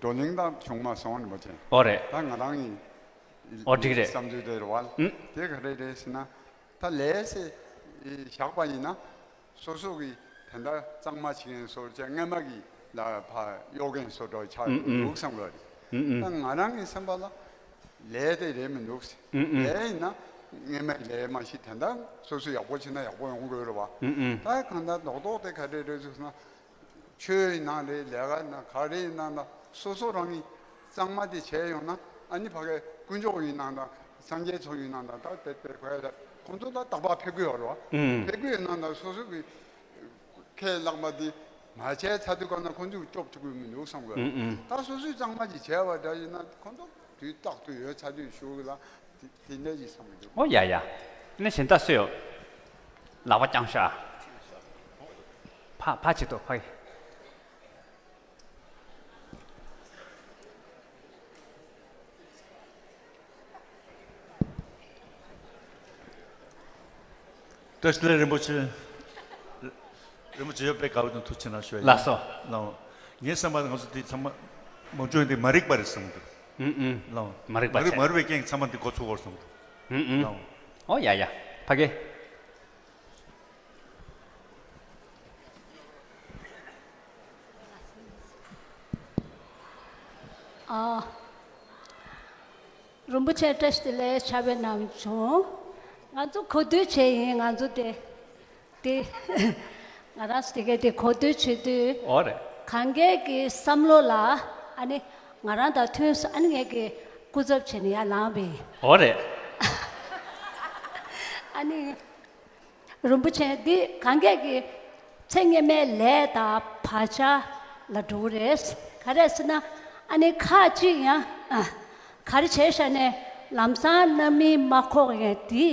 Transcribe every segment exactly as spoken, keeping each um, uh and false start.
བགྲོ་གླེང་དང་བྱུང་མ་སོང་རིན་པོ་ཆེ། ཨོ་རེད། ད་ང་རང་གི་ཨོ་འགྲིག་རེད། བསམ་ཚུལ་དེ་རེད་བ། ཨུམ། དེ་ག་རེ་རེད་ཟེར་ན། ད་ལས་ཟེར་བཞག་པ་ཡིན་ན། སོ་སོ་གི་དེ་འདྲ་གཙང་མ་བྱེད་མཁན་བཟོ་བྱས་སྔ་མ་གི་ལ་ཕར་གཡོག་མཁན་བཟོ་འདྲ་ཆགས་ཨུམ་ཨུམ། འདུག་བསམ་གི་རེད། ཨུམ་ཨུམ། ད་ང་རང་གི་བསམ་པ་ལ་ལས་དེ་རེད་མི་འདུག་ཟེར། ཨུམ་ཨུམ། ལས་ཡིན་ན་སྔ་མའི་ལས་མ་གཞི་དེ་འདྲ་སོ་སོ་ཡག་པོ་བྱས་ན་ཡག་པོ་ཡོང་གི་རེད་བ། ཨུམ་ཨུམ། ད་གང་ལྟར་རྡོག་རྡོག་དེ་ག་རེ་རེད་ཟེར་ན། ཆོས་ཡིན་ན་རེད། ལས་ཀ་ཡིན་ན་ག་རེ་ཡིན་ན་ད་སོ་སོ་རང་གིས་གཙང་མ་དེ་བྱས་ཡོང་ན། ཨ་ནི་ཕ་གའི་དཀོན་མཆོག་ཡིན་ན་ད་སངས་རྒྱས་ཚོ་ཡིན་ན་ད་ད་དེ་དེ་ག་ཡ་ད་ཁོང་ཚོ་ད་རྟག་པར་ཕེབས་ཀྱི་ཡོད་རེད་བ། ཨུམ། ཕེབས་ཀྱི་ཡོད་ན་ད་སོ་སོ་གི་ཁས་བླངས་པ་དེ་མ་བྱས་ཚར་དུས་ག་ན་ཁོང་ཚོས་སྐྱོབ་ཐུབ་ཀྱི་མི་འདུག་བསམ་གི། ཨུམ་ཨུམ། ད་སོ་སོས་གཙང་མ་ཅིག་བྱས་པ་འདྲ་ཡིན་ན་ཁོང་ཚོ་དུས་རྟག་ཏུ་ཡོད་ཚར་དུས་ཞུ་གི་ལ། དེ་དེ་འདྲ་ཞིག་བསམ་གི་འདུག། ཨོ་ཡ་ཡ། ནི་གཞན་དག་སུ་ཡོད། ལག་པ་བརྐྱངས་ཤག། ཕ་ཕ་བྱེད་དོ་ཕ་གི། བཀྲ་ཤིས་བདེ་ལེགས་རིན་པོ་ཆེ། རིན་པོ་ཆེ་ཡོད་པའི་དགའ་བ་དང་ཐུགས་ཆེ་གནང་ཞུ་ཡ་ཡིན། ལགས་སོ། ལགས། ངའི་བསམ་པར་ང་ཚོ་འདི་ཚང་མ་མང་ཆུང་འདི་མ་རིག་པ་རེད་བསམ་གི་འདུག། ཨུམ་ཨུམ། ལགས། མ་རིག་པ་མ་རིག་བྱས། མ་རིག་པའི་རྐྱེན་གྱིས་ཚང་མ་འདི་འགོ་ཚུགས་པར་བསམ་གི་འདུག། ཨུམ་ཨུམ། ལགས། ཨོ་ཡ་ཡ། ཕ་གི། ཨ། རིན་པོ་ཆེ་བཀྲ་ཤིས་བདེ་ལེགས། ཕྱག་དཔེ་གནང་བྱུང་། ང་ཚོ་གོ་ཐོས་བྱས་ཡིན། ང་ཚོ་དེ་དེ་ང་རང་ཚོ་དེ་གའི་དེ་གོ་ཐོས་བྱེད་དུས། ཨོ་རེད། གང་གས་ཀྱི་བསམ་བློ་ལ་ཨ་ནི་ང་རང་དང་མཐུན་སོང་། ཨ་ནི་ངས་ཀྱི་སྐུ་ཚབ་བྱས་ནས་ཡར་ལངས་པ་ཡིན། ཨོ་རེད། ཨ་ནི། རིན་པོ་ཆེ་འདི་གང་གས་ཀྱི་ཚེ་སྔ་མའི་ལས་དང་བག་ཆགས་ལ་འགྲོ་གི་རེད། ག་རེ་ཟེར་ན། ཨ་ནི་ཁ་ཅིག་ཡང་ཨ། ག་རེ་བྱས་ཤག་ནས་ལམ་སང་རྣམ་སྨིན་མ་ཁོག་ཡང་དེ་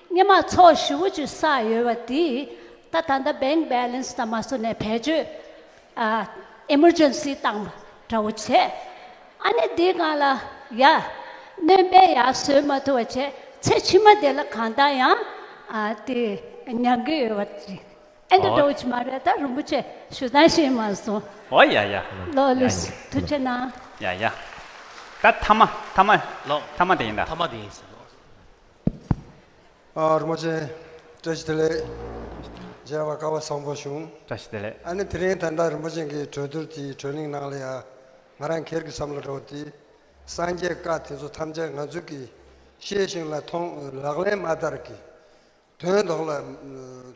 སྔ་མ་ཚོགས་ཞེ་པོ་ཅིག་བསགས་ཡོད་པ་དེ་ད་ད་ལྟ་bank balance་དང་མ་སོ་ནས་བེད་སྤྱོད། ཨ། emergency་བཏང་བ་འདྲ་བོ་བྱས། ཨ་ནི་འདི་སྒང་ལ་ཡ། སྣོན་པ་ཡར་བཟོ་མ་ཐུབ་པ་བྱས། ཚེ་ཕྱི་མ་དེ་ལ་གང་ལྟར་ཡང་ཨ་དེ་མྱང་གི་ཡོད་པ་ཅིག། ཨེ་འདྲ་འདྲ་བོ་ཅིག་མ་རེད། ད་རིན་པོ་ཆེ་ཞུ་སྟངས་ཤེས་མ་སོང་། ཨོ་ཡ་ཡ། ལོ་ལི། ཡ་ཡ། ཐུགས་ཆེ་གནང་། ཡ་ཡ། ད་ཐ་མ་ཐ་མ། ལོ། ཐ་མ་དེ་ཡིན་ད། ཐ་མ་དེ་ཡིན་ཟེར་ལོ། ཨ། རིན་པོ་ཆེ་བཀྲ་ཤིས་བདེ་ལེགས། མཇལ་བ་སྐལ་བ་བཟང་པོ་བྱུང་། བཀྲ་ཤིས་བདེ་ལེགས། ཨ་ནི་དེ་རིང་ད་ལྟ་རིན་པོ་ཆེ་གི་གྲོས་བསྡུར་གྱི་གྲོས་གླེང་ནང་ལ་ཡ། ང་རང་སྒེར་གྱི་བསམ་བློ་འདྲ་བོ་དེ། སངས་རྒྱས་བཀའ་དེ་ཚོ་ཐམས་ཅད་ང་ཚོ་གིས་ཤེས་ཤིང་ལ་མཐོང་ལག་ལེན་མ་བསྟར་གི། དོན་ཐོག་ལ།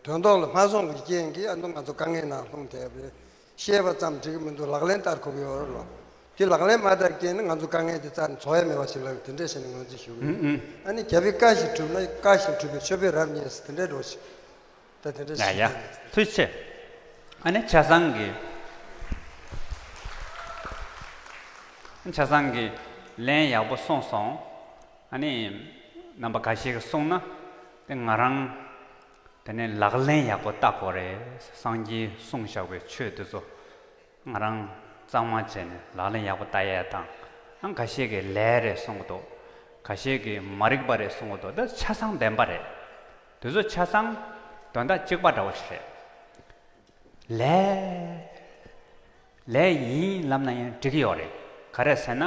དོན་ཐོག་ལ་མ་སོང་བའི་རྐྱེན་གྱིས་ཨ་ནི་ང་ཚོ་དཀའ་ངལ་ནང་ལྷུང་བསྡད་པ་རེད། ཤེས་པ་ཙམ་འགྲིག་གི་མི་འདུག། ལག་ལེན་བསྟར་དགོས་ཀྱི་ཡོད་རེད་ལོ། དེ་ལག་ལེན་མ་བསྟར་རྐྱེན་ནི་ང་ཚོ་དཀའ་ངལ་དེ་རྩ་ནས་རྫོགས་ཡ་མེད་པ་ཞིག་ལ་དེ་འདྲས་བྱས་ནས་ང་ཚོས་ཞུ་གི་ཡོད། ཨུ་ཨུ། ཨ་ནི་རྒྱལ་པོའི་བཀའ་བཞིན་བསྒྲུབས་ན་བཀའ་བཞིན་སྒྲུབ་པའི་མཆོད་པའི་རབ་རྙེད་ཟེར་དེ་འདྲས་འགྲོ་ཞིག། ད་དེ་འདྲས་ཡ་ཞིག་ཡ། ཐུགས་རྗེ་ཆེ། ཨ་ནི་ཆ་ཚང་གི། ཆ་ཚང་གི་ལན་ཡག་པོ་གསུངས་སོང་། ཨ་ནི་རྣམ་པ་ཁ་ཤས་ཀྱིས་གསུངས་ན། དེ་ང་རང་དེ་ནས་ལག་ལེན་ཡག་པོ་བསྟར་དགོས་རེད། སངས་རྒྱས་གསུངས་བཞག་པའི་ཆོས་དེ་ཚོ་ང་རང་གཙང་མ་བྱས་ནས་ལག་ལེན་ཡག་པོ་བསྟར་ཡ་དང་། ཨང་། ཁ་ཤས་ཀྱིས་ལས་རེད་གསུང་གི་འདུག། ཁ་ཤས་ཀྱིས་མ་རིག་པ་རེད་གསུང་གི་འདུག། དེ་ཆ་ཚང་བདེན་པ་རེད། དེ་ཚོ་ཆ་ཚང་དོན་དག་གཅིག་པ་འདྲ་བོ་ཞིག་རེད། ལས། ལས་ཡིན་ལབ་ན་ཡང་འགྲིག་གི་ཡོད་རེད། ག་རེ་ཟེར་ན།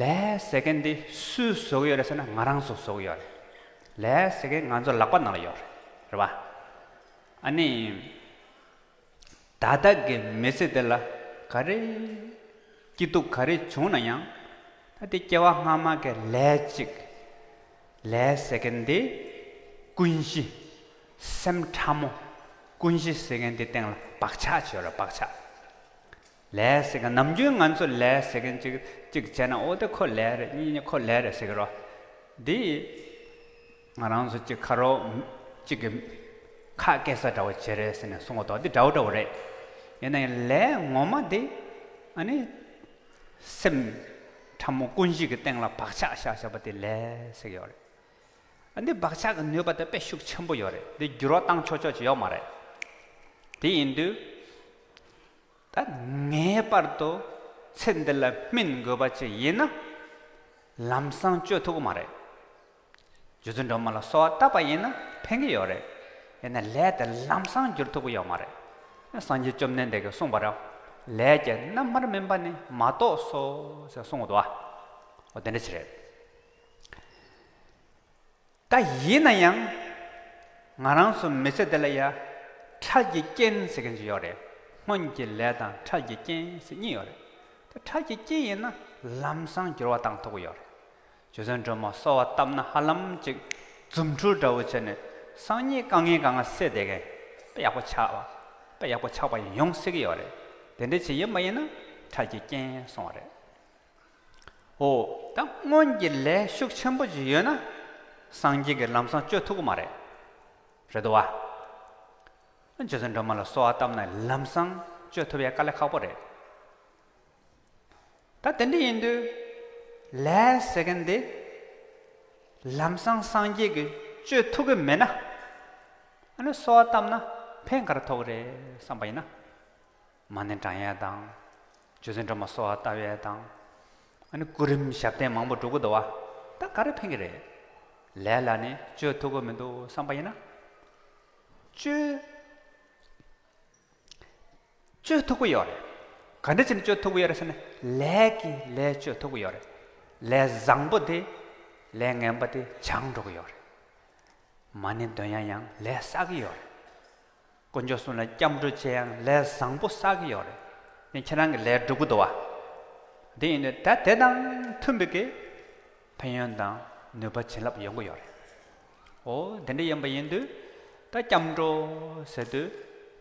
ལས་ཟེར་མཁན་འདི་སུས་བཟོ་གི་ཡོད་རེད་ཟེར་ན་ང་རང་ཚོ་བཟོ་གི་ཡོད་རེད། ལས་ཟེར་མཁན་ང་ཚོ་ལག་པ་ནང་ལ་ཡོད་རེད། རེད་པ། ཨ་ནི། ད་ལྟ་གི་མི་ཚེ་འདི་ལ་ག་རེ། སྐྱིད་སྡུག་ག་རེ་བྱུང་ན་ཡང་། ད་དེ་སྐྱེ་བ་སྔ་མ་གི་ལས་གཅིག། ལས་ཟེར་མཁན་འདི་ཀུན་གཞི། སེམས་ཕྲ་མོ། ཀུན་གཞི་ཟེར་མཁན་འདི་སྟེང་ལ་བག་ཆགས་བྱོས་ར་བག་ཆགས། ལས་ཟེར་མཁན་ནམ་རྒྱུན་ང་ཚོ་ལས་ཟེར་མཁན་གཅིག་གཅིག་བྱས་ན་ཨོ་དེ་ཁོ་ལས་རེད། གཉིས་གཉིས་ཁོ་ལས་རེད་ཟེར་གི་རོ། འདི་ང་རང་ཚོ་གཅིག་ཁ་རོག་གཅིག་གི་ཁ་སྐད་ས་འདྲ་བོ་བྱེད་རེད་ཟེར་ནས་གསུང་བ་དང་འདི་འདྲ་བོ་འདྲ་བོ་རེད། ཡིན་ན་ཡང་ལས་ངོ་མ་འདི་ཨ་ནི། སེམས་ཕྲ་མོ་ཀུན་གཞི་གི་སྟེང་ལ་བག་ཆགས་བཞག་བཞག་པ་དེ་ལས་ཟེར་གི་ཡོད་རེད། ཨ་འདི་བག་ཆགས་ཀྱི་ནུས་པ་དེ་དཔེ་ཤུགས་ཆེན་པོ་ཡོད་རེད། འདི་འགྱུར་བ་བཏང་ཆོག་ཆོག་ཅིག་ཡོད་མ་རེད། དེ་ཡིན་དུས་ད་ངེས་པར་དུ་ཚེ་འདི་ལ་སྨིན་དགོས་པ་ཅིག་ཡིན་ན་ལམ་སང་བཅོས་ཐུབ་ཀྱི་མ་རེད། རྗེ་བཙུན་སྒྲོལ་མ་ལ་གསོལ་བ་བཏབ་པ་ཡིན་ན་ཕན་གྱི་ཡོད་རེད། ཡིན་ན་ལས་དེ་ལམ་སང་འགྱུར་ཐུབ་ཀྱི་ཡོད་མ་རེད། སངས་རྒྱས་བཅོམ་ལྡན་འདས་ཀྱིས་གསུངས་པ་རེད། ལས་ཀྱི་རྣམ་པར་སྨིན་པ་ནི་མ་གཏོགས་སོ་ཟེར་གསུངས་འདུག་བ། འོ་དེ་འདྲ་ཞིག་རེད། ད་ཡིན་ན་ཡང་ང་རང་ཚོ་མི་ཚེ་འདི་ལ་ཡ་འཕྲལ་གྱི་རྐྱེན་ཟེར་མཁན་ཅིག་ཡོད་རེད། སྔོན་གྱི་ལས་དང་འཕྲལ་གྱི་རྐྱེན་ཟེར་གཉིས་ཡོད་རེད། ད་འཕྲལ་གྱི་རྐྱེན་ཡིན་ན་ལམ་སང་འགྱུར་བ་བཏང་ཐུབ་ཀྱི་ཡོད་རེད། རྗེ་བཙུན་སྒྲོལ་མ་གསོལ་བ་བཏབ་ན་ཧ་ལམ་ཅིག་རྫུ་འཕྲུལ་འདྲ་བོ་བྱས་ནས་སང་ཉིན་དཀའ་ངལ་གང་ག་སེལ་བསྡད་མཁན་དཔེ་ཡག་པོ་ཆགས་པ། དཔེ་ཡག་པོ་ཆགས་པ་ཡོང་སྲིད་ཀྱི་ཡོད་རེད། དེ་འདྲ་ཅིག་ཡིན་པ་ཡིན་ན་འཕྲལ་གྱི་རྐྱེན་གསུངས་པ་རེད། འོ། ད་སྔོན་གྱི་ལས་ཤུགས་ཆེན་པོ་ཅིག་ཡོད་ན་སངས་རྒྱས་ཀྱིས་ལམ་སང་བཅོས་ཐུབ་ཀྱི་མ་རེད། རེད་དོ་བ། རྗེ་བཙུན་སྒྲོལ་མ་ལ་གསོལ་བ་བཏབ་ན་ལམ་སང་བཅོས་ཐུབ་ཡ་དཀའ་ལས་ཁག་པོ་རེད། ད་དེ་འདྲ་ཡིན་དུས་ལས་ཟེར་མཁན་དེ་ལམ་སང་སངས་རྒྱས་ཀྱིས་བཅོས་ཐུབ་ཀྱི་མེད་ན། ཨ་ནི་གསོལ་བ་བཏབ་ན་ཕན་ག་རེ་ཐོགས་ཀྱི་རེད་བསམ་པ་ཡིན་ན། མ་ཎི་བགྲང་ཡས་དང་། རྗེ་བཙུན་སྒྲོལ་མ་གསོལ་བ་བཏབ་ཡས་དང་། ཨ་ནི་སྐུ་རིམ་ཞབས་བརྟན་མང་པོ་སྒྲུབ་ཀྱི་འདུག་བ། ད་ག་རེ་ཕན་གྱི་རེད། ལས་ལ་ནི་བཅོས་ཐུབ་ཀྱི་མི་འདུག་བསམ་པ་ཡིན་ན། བཅོས། བཅོས་ཐུབ་ཀྱི་ཡོད་རེད། ག་འདྲ་བྱས་ནས་བཅོས་ཐུབ་ཀྱི་ཡོད་རེད་ཟེར་ན། ལས་ཀྱིས་ལས་བཅོས་ཐུབ་ཀྱི་ཡོད་རེད། ལས་བཟང་པོ་དེ། ལས་ངན་པ་དེ་བྱང་འགྲོ་གི་ཡོད་རེད། མ་ཎི་འདོན་ཡ་ཡང་ལས་བསགས་ཀྱི་ཡོད་རེད། དཀོན་མཆོག་གསུམ་ལ་སྐྱབས་འགྲོ་བྱེད་ཡང་ལས་བཟང་པོ་བསགས་ཀྱི་ཡོད་རེད། དེ་ཁྱེད་རང་གིས་ལས་སྒྲུབ་ཀྱི་འདུག་བ། དེ་ཡིན་དུས་ད་དེ་དང་མཐུན་པའི་གི་ཕན་ཡོན་དང་ནུས་པ་བྱིན་རླབས་ཡོང་གི་ཡོད་རེད། འོ་དེ་འདྲ་ཡིན་པ་ཡིན་དུས་ད་སྐྱབས་འགྲོ་ཟེར་དུས་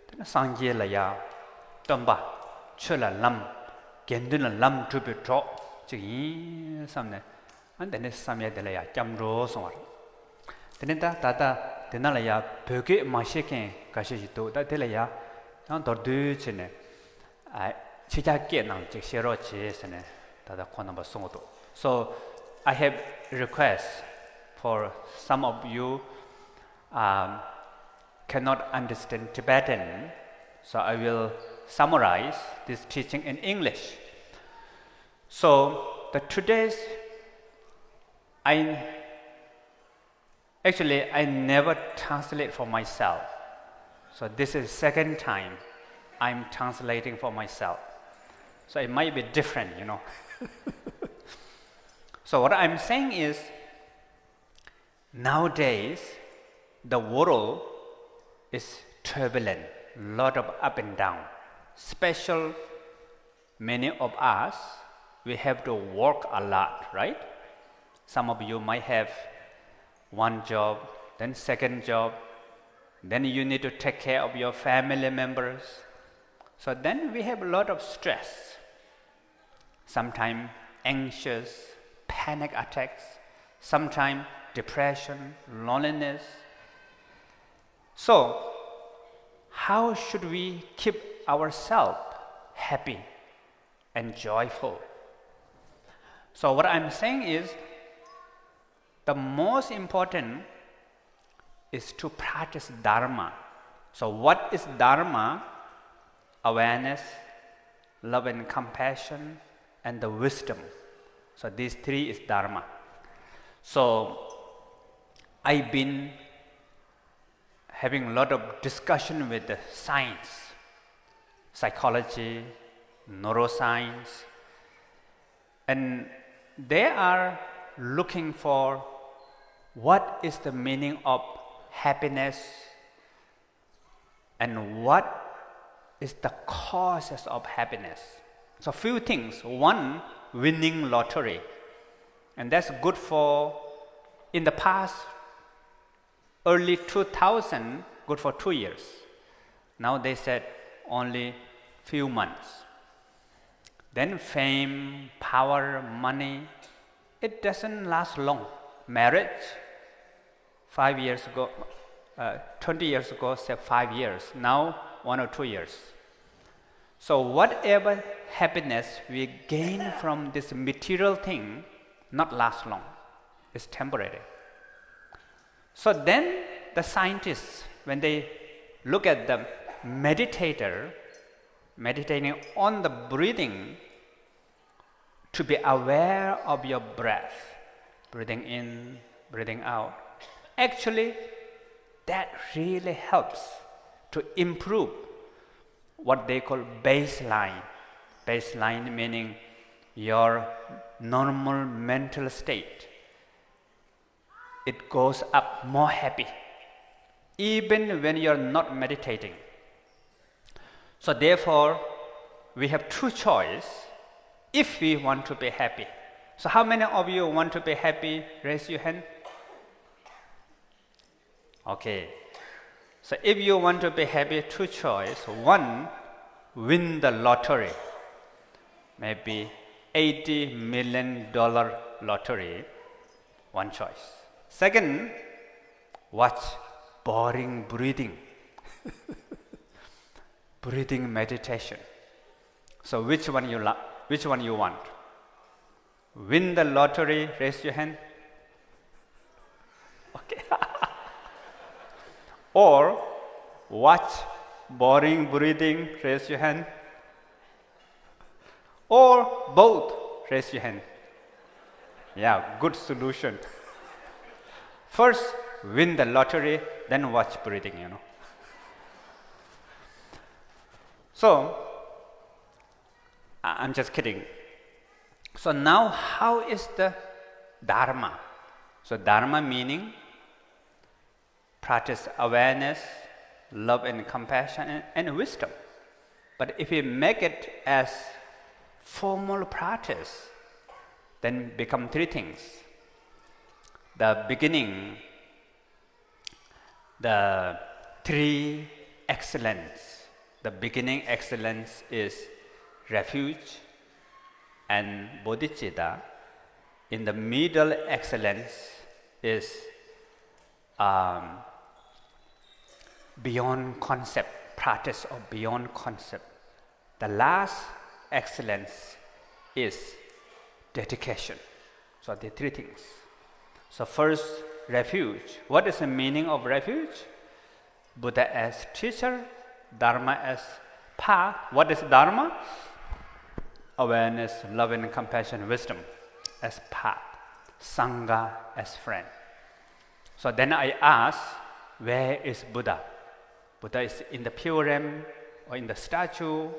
དེ་ནི་སངས་རྒྱས་ལ་ཡ་སྟོན་པ། ཆོས་ལ་ལམ། དགེ་འདུན་ལ་ལམ་སྒྲུབ་པའི་གྲོགས་ཅིག་ཡིན་བསམ་ནས། ཨ་འདི་ནི་བསམ་ཡས་དེ་ལ་ཡ་སྐྱབས་འགྲོ་གསུང་བ་རེད། དེ་ནི་ད་ད་ལྟ་དེ་ན་ལ་ཡ་བོད་སྐད་མ་ཤེས་མཁན་འགའ་ཤས་ཤིག་འདུག་ད་དེ་ལ་ཡ་ཡང་མདོར་བསྡུས་བྱས་ནས། ཨ་ཕྱི་རྒྱལ་སྐད་ནང་ཅིག་བཤད་རོགས་བྱེད་ཟེར་ནས་ད་ལྟ་ཁོང་རྣམ་པ་གསུང་གི་འདུག So I have request for some of you, um, cannot understand Tibetan, so I will summarize this teaching in English. So the today's I actually I never translate for myself. So this is second time I'm translating for myself. So it might be different, you know. So what I'm saying is, nowadays, the world is turbulent, lot of up and down. Special, many of us, we have to work a lot, right? Some of you might have one job, then second job, then you need to take care of your family members. So then we have a lot of stress. Sometimes anxious, panic attacks, sometimes depression, loneliness. So, how should we keep ourselves happy and joyful? So, what I'm saying is, the most important is to practice Dharma. So, what is Dharma? Awareness, love and compassion, and the wisdom. So, these three is Dharma. So, I've been having a lot of discussion with the science, psychology, neuroscience, and they are looking for what is the meaning of happiness and what is the causes of happiness. So few things. One, winning lottery, and that's good for, in the past, early two thousand, good for two years. Now they said only few months. Then fame, power, money, it doesn't last long. Marriage, five years ago, uh, twenty years ago, say five years. Now, one or two years. So whatever happiness we gain from this material thing, not last long. It's temporary. So then the scientists, when they look at the meditator meditating on the breathing, to be aware of your breath, breathing in, breathing out. Actually, that really helps to improve what they call baseline. Baseline meaning your normal mental state. It goes up more happy, even when you're not meditating. So therefore, we have two choice if we want to be happy. So how many of you want to be happy? Raise your hand. Okay. So if you want to be happy, two choice. One, win the lottery. Maybe eighty million dollar lottery. One choice. Second, watch boring breathing. Breathing meditation. So which one you love? Which one you want? Win the lottery, raise your hand. Okay. Or watch boring breathing, raise your hand. Or both, raise your hand. Yeah, good solution. First, win the lottery, then watch breathing, you know. So, I- I'm just kidding. So now, how is the Dharma? So Dharma meaning practice awareness, love and compassion, and, and wisdom. But if we make it as formal practice, then become three things. The beginning, the three excellence. The beginning excellence is refuge and bodhicitta. In the middle excellence is um, beyond concept, practice of beyond concept. The last excellence is dedication. So the three things. So first, refuge. What is the meaning of refuge? Buddha as teacher, Dharma as path. What is Dharma? Awareness, love and compassion, wisdom as path, Sangha as friend. So then I ask, where is Buddha? Buddha is in the pure realm, or in the statue,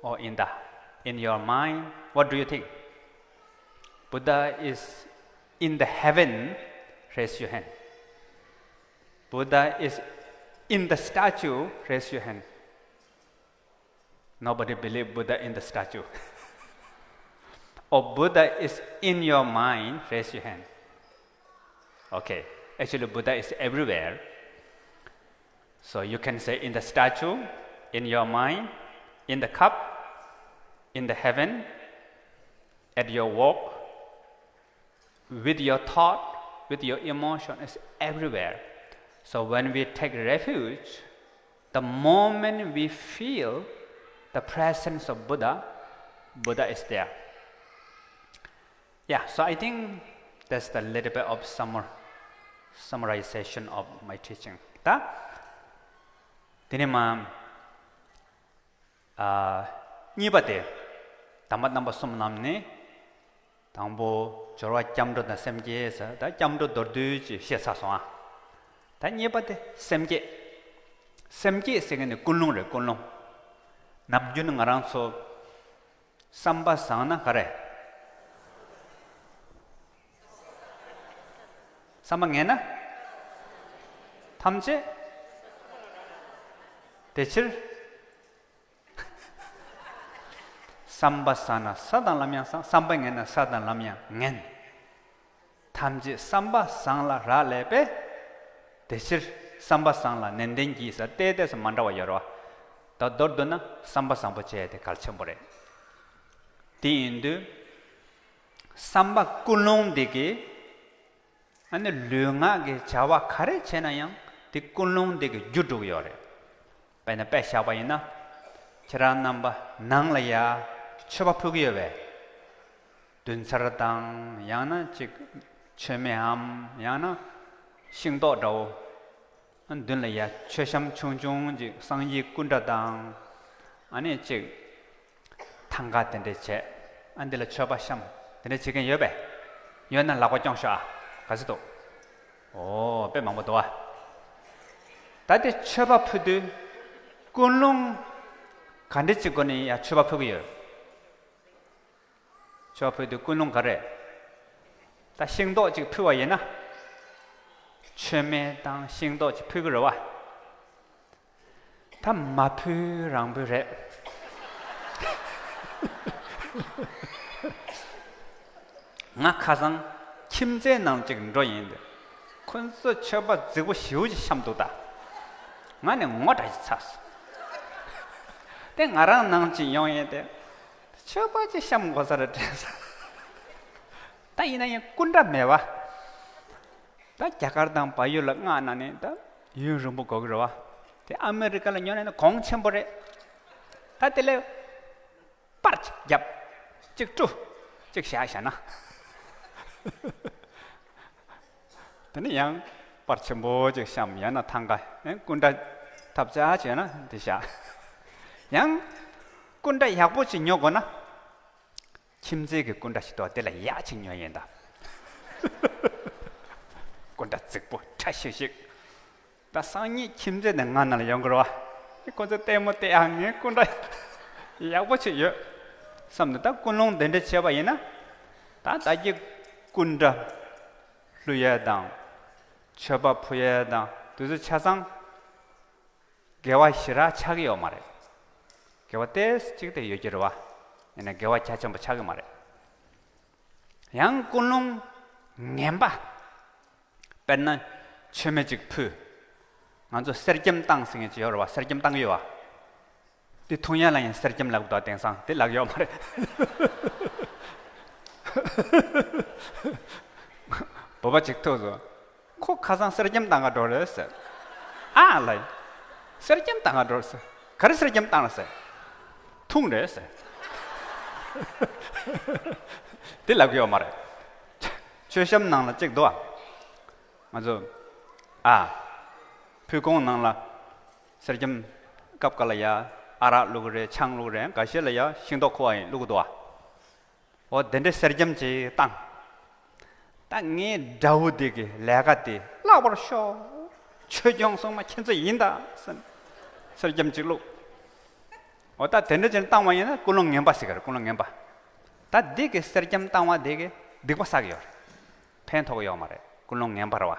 or in the, in your mind? What do you think? Buddha is in the heaven, raise your hand. Buddha is in the statue, raise your hand. Nobody believe Buddha in the statue. Or Buddha is in your mind, raise your hand. Okay, actually Buddha is everywhere. So you can say in the statue, in your mind, in the cup, in the heaven, at your walk, with your thought, with your emotion, it's everywhere. So when we take refuge, the moment we feel the presence of Buddha, Buddha is there. Yeah, so I think that's the little bit of summar, summarization of my teaching. ད་དེ་ནས་མ་ཨ་གཉིས་པ་དེ། དམ་པ་རྣམ་པ་གསུམ་ལམ་ནས། དང་པོ་སྦྱོར་བ་སྐྱབས་འགྲོ་དང་སེམས་བསྐྱེད་ཟེར། ད་སྐྱབས་འགྲོ་མདོར་བསྡུས་ཀྱིས་བཤད་ཚར་སོང་ཨ། ད་གཉིས་པ་དེ་སེམས་བསྐྱེད། སེམས་བསྐྱེད་ཟེར་མཁན་ནི་ཀུན་སློང་རེད། ཀུན་སློང་། ནམ་རྒྱུན་ང་རང་ཚོ་བསམ་པ་བཟང་ན་ག་རེ། བསམ་པ་ངན་ན་ཐམས་ཅད་དེ་ཕྱིར། བསམ་པ་བཟང་ན་ས་དང་ལམ་ཡང་བཟང་། བསམ་པ་ངན་ན་ས་དང་ལམ་ཡང་ངན། ཐམས་ཅད་བསམ་པ་བཟང་ལ་རག་ལས་པས། དེ་ཕྱིར་བསམ་པ་བཟང་ལ་ནན་ཏན་གྱིས་ཟེར། ཏེ་ཏེ་ཟེར་མ་འདྲ་བ་ཡོད་རེད་བ། ད་མདོར་བསྡུ་ན་བསམ་པ་བཟང་པོ་བྱས་ཏེ་གལ་ཆེན་པོ་རེད། དེ་ཡིན་དུས་བསམ་པ་ཀུན་སློང་འདི་གིས། ཨ་ནི་ལུས་ངག་གི་བྱ་བ་ག་རེ་བྱས་ན་ཡང་དེ་ཀུན་སློང་འདི་གིས་བསྒྱུར་འགྲོ་གི་ཡོད་རེད། དཔེར་ན་དཔེ་བཞག་པ་ཡིན་ན། ཁྱེད་རང་རྣམ་པ་ནང་ལ་ཡ་མཆོད་པ་ཕུལ་གི་ཡོད་པས། བདུན་ཚར་དང་། ཡང་ན་ཅིག་མཆོད་མེའམ། ཡང་ན་ཤིང་ཏོག་འདྲ་བོ། ཨ་མདུན་ལ་ཡ་མཆོད་བཤམས་ཆུང་ཆུང་ཅིག་སངས་རྒྱས་སྐུ་འདྲ་དང་། ཨ་ནི་ཅིག་ཐང་ག་དེ་འདྲས་བྱས། ཨ་འདི་ལ་མཆོད་པ་བཤམས། དེ་འདྲས་བྱེད་མཁན་ཡོད་པས། ཡོད་ན་ལག་པ་རྐྱོང་ཤོག་ཨ། ག་ཚོད་འདུག་ཨོ་དཔེ་མང་པོ་འདུག་ཨ། ད་དེ་མཆོད་པ་ཕུལ་དུས་ཀུན་སློང་ག་འདྲས་ཅིག་སྒོ་ནས་ཡ་མཆོད་པ་ཕུལ་གི་ཡོད། ཆོས་ཕུལ་དུས་ཀུན་སློང་ག་རེ། ད་ཤིང་ཏོག་ཅིག་ཕུལ་བ་ཡིན་ན། མཆོད་མེ་དང་ཤིང་ཏོག་ཅིག་ཕུལ་གི་རེད་བ། ད་མ་ཕུལ་རང་ཕུལ་རེད། ང་ཁ་སང་ཁྱིམ་མཚེས་ནང་ཅིག་འགྲོ་ཡིན་ཏེ། ཁོ་ཚོ་མཆོད་པ་རྫིག་པོ་ཞེ་པོ་ཅིག་བཤམས་འདུག་ད། ང་ནི་ངོ་འདྲ་ཞིག་ཚ་སོང་། དེ་ང་རང་ནང་ཅིག་ཡོང་ཡིན་ཏེ། མཆོད་པ་ཅིག་བཤམས་དགོས་ས་རེད་དྲན་སོང་། ད་ཡིན་ན་ཡང་སྐུ་འདྲ་མེད་བ། ད་རྒྱ་གར་དང་བལ་ཡུལ་ལ་མངགས་ན་ནི་ད་ཡུན་རིང་པོ་འགོར་གི་རེད་བ། དེ་ཨ་མེ་རི་ཀ་ལ་ཉོ་ན་ནི་གོང་ཆེན་པོ་རེད། ད་དེ་ལས་པར་ཅིག་བརྒྱབ། ཅིག་བཀྲུ། ཅིག་བཞག་བཞག་ན། དེ་ནི་ཡང་པར་ཆེན་པོ་ཅིག་བཤམས། ཡང་ན་ཐང་ག་ཡང་སྐུ་འདྲ་ཐབས་ཆག་བྱས་ན་དེ་བཞག། ཡང་སྐུ་འདྲ་ཡག་པོ་ཅིག་ཉོ་དགོས་ན། ཁྱིམ་མཚེས་ཀྱི་སྐུ་འདྲ་ཞིག་འདུག་དེ་ལ་ཡག་ཅིག་ཉོས་ཡིན་ད། སྐུ་འདྲ་རྫིག་པོ་ཁྲ་ཤིག་ཤིག་ད་སང་ཉིན་ཁྱིམ་མཚེས་དེ་ང་ནང་ལ་ཡོང་གི་རེད་བ། ཁོ་ཚོ་ལྟད་མོ་བལྟས། ཨ། ངའི་སྐུ་འདྲ་ཡག་པོ་ཅིག་ཡོད་བསམ་ནས། ད་ཀུན་སློང་དེ་འདྲ་བྱས་པ་ཡིན་ན། ད་ད་གི་སྐུ་འདྲ་ཕུལ་ཡས་དང་། མཆོད་པ་ཕུལ་ཡས་དང་དེ་ཚོ་ཆ་ཚང་། དགེ་བ་ཞེ་དྲག་ཆགས་ཀྱི་ཡོད་མ་རེད། དགེ་བ་ཏོག་ཙམ་ཅིག་དེ་ཡོད་ཀྱི་རེད་བ། ཡིན་ན་དགེ་བ་རྒྱ་ཆེན་པོ་ཆགས་ཀྱི་མ་རེད། ཡང་ཀུན་སློང་ངན་པ། དཔེར་ན་མཆོད་མེ་ཅིག་ཕུལ། ང་ཚོ་གསེར་སྐྱེམས་བཏང་ཟེར་མཁན་ཅིག་ཡོད་རེད་བ། གསེར་སྐྱེམས་བཏང་གི་ཡོད་བ། དེ་འཐུང་ཡ་ལ་ཡང་གསེར་སྐྱེམས་ལབ་འདུག་དེང་སང་དེ་ལབ་ཡོད་མ་རེད། བོད་པ་ཅིག་ཐུག་སོང་། ཁོ་ཁ་སང་གསེར་སྐྱེམས་བཏང་ག་འགྲོ་རེད་ཟེར། ཨ་ལ། གསེར་སྐྱེམས་བཏང་ག་འགྲོ་རེད་ཟེར། ག་རེ་གསེར་སྐྱེམས་བཏང་རེད་ཟེར། འཐུང་རེད་ཟེར། དེ་ལབ་གི་ཡོད་མ་རེད། མཆོད་བཤམས་ནང་ལ་གཅིག་འདུག་ཨ། ང་ཚོ། ཨ། ཕུལ་ཁུང་ནང་ལ་གསེར་སྐྱེམས་སྐབས་འགའ་ལ་ཡ་ཨ་རག་བླུགས་གི་རེད། ཆང་བླུགས་གི་རེད། འགའ་ཤས་ལ་ཡ་ཤིང་ཏོག་ཁུ་བ་ཡིན་བླུགས་གི་འདུག་ཨ། འོ་དེ་འདྲའི་གསེར་སྐྱེམས་ཅིག་བཏང་། ད་ངའི་དགྲ་བོ་དེ་གི་ལས་ཀ་དེ་བརླག་པར་ཤོག་ཆོས་སྐྱོང་སྲུང་མ་ཁྱེད་ཚོ་ཡིན་ད་ཟེར། གསེར་སྐྱེམས་ཅིག་བླུགས། འོ་ད་དེ་འདྲ་ཅིག་བཏང་བ་ཡིན་ན་ཀུན་སློང་ངན་པ་ཟེར་གི་རེད། ཀུན་སློང་ངན་པ། ད་འདི་གི་གསེར་སྐྱེམས་བཏང་བ་དེ་གི་སྡིག་པ་བསགས་ཀྱི་ཡོད་རེད། ཕན་ཐོགས་ཀྱི་ཡོད་མ་རེད། ཀུན་སློང་ངན་པ་རེད་བ།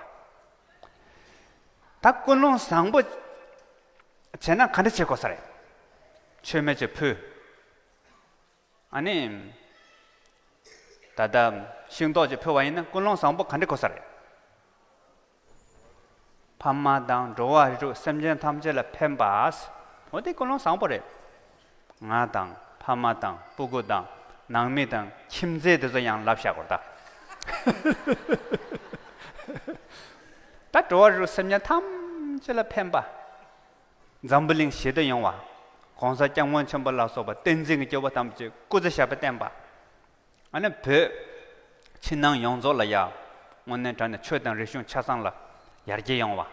ད་ཀུན་སློང་བཟང་པོ་བྱས་ན་ག་འདྲ་བྱེད་དགོས་ས་རེད། མཆོད་མེ་ཅིག་ཕུལ། ཨ་ནི། ད་ལྟ་ཤིང་ཏོག་ཅིག་ཕུལ་བ་ཡིན་ན་ཀུན་སློང་བཟང་པོ་ག་འདྲ་དགོས་ས་རེད། ཕ་མ་དང་འགྲོ་བ་རིགས་དྲུག་སེམས་ཅན་ཐམས་ཅད་ལ་ཕན་པ། འོ་དེ་ཀུན་སློང་བཟང་པོ་རེད། ང་དང་ཕ་མ་དང་སྤུ་གུ་དང་ནང་མི་དང་ཁྱིམ་མཚེས་དེ་ཚོ་ཡང་ལབ་བཞག་གོ་ད། ད་འགྲོ་བ་རིགས་དྲུག་སེམས་ཅན་ཐམས་ཅད་ལ་ཕན་པ། འཛམ་བུ་གླིང་ཞི་བདེ་ཡོང་བ། གོང་ས་སྐྱབས་མགོན་ཆེན་པོ་ལ་སོགས་པ་བསྟན་འཛིན་གྱི་སྐྱེས་བུ་ཐམས་ཅད་སྐུ་ཚེ་ཞབས་པད་བརྟན་པ། ཨ་ནི་བོད་ཕྱི་ནང་ཡོངས་རྫོགས་ལ་ཡ་དངོས་གནས་དྲང་གནས་ཆོས་དང་རིག་གཞུང་ཆ་ཚང་ལ་ཡར་རྒྱས་ཡོང་བ།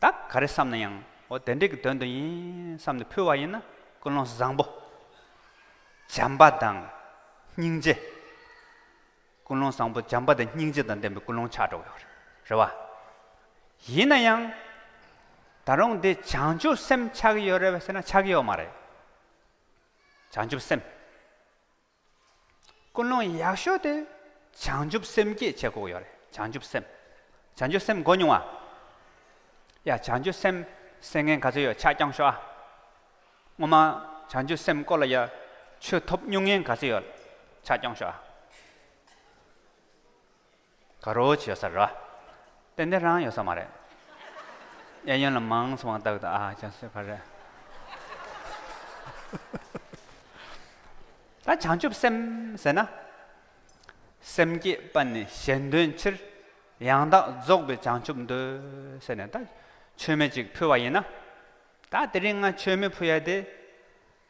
ད་ག་རེ་བསམ་ན་ཡང་འོ་དེ་འདྲའི་གི་དོན་དུ་ཡིན་བསམ་ནས་ཕུལ་བ་ཡིན་ན་ཀུན་སློང་བཟང་པོ། བྱམས་པ་དང་སྙིང་རྗེ། ཀུན་སློང་བཟང་པོ་བྱམས་པ་དང་སྙིང་རྗེ་དང་ལྡན་པའི་ཀུན་སློང་ཆགས་འགྲོ་གི་ཡོད་རེད། རེད་བ། ཡིན་ན་ཡང་། ད་རུང་འདི་བྱང་ཆུབ་སེམས་ཆགས་ཀྱི་ཡོད་རེད་པས་ཟེར་ན་ཆགས་ཀྱི་ཡོད་མ་རེད། བྱང་ཆུབ་སེམས། ཀུན་སློང་ཡག་ཤོས་དེ་བྱང་ཆུབ་སེམས་བསྐྱེད་བྱེད་དགོས་ཀྱི་ཡོད་རེད། བྱང་ཆུབ་སེམས། བྱང་ཆུབ་སེམས་གོ་མྱོང་ང་། ཡ་བྱང་ཆུབ་སེམས་ཟེར་མཁན་ག་ཚོད་ཡོད་ཕྱག་རྐྱང་ཤོག་ཨ། སྔོན་མ་བྱང་ཆུབ་སེམས་སྐོར་ལ་ཡ་ཆོས་ཐོབ་མྱོང་མཁན་ག་ཚོད་ཡོད་ཕྱག་རྐྱང་ཤོག་ཨ། ག་རོ་ཅིག་ཡོད་ས་རེད། ཏན་ཏན་རང་ཡོད་ས་མ་རེད། གཡས་གཡོན་ལ་མང་ཙམ་བཏགས་དང་། ཨ་ཅག་སེ་ཕ་རེད། ད་བྱང་ཆུབ་སེམས་ཟེར་ན། སེམས་བསྐྱེད་པ་ནི་གཞན་དོན་ཕྱིར། ཡང་དག་རྫོགས་པའི་བྱང་ཆུབ་འདོད་ཟེར་ནས་ད་མཆོད་མེ་ཅིག་ཕུལ་བ་ཡིན་ན། ད་དེ་རིང་ང་མཆོད་མེ་ཕུལ་ཡ་དེ།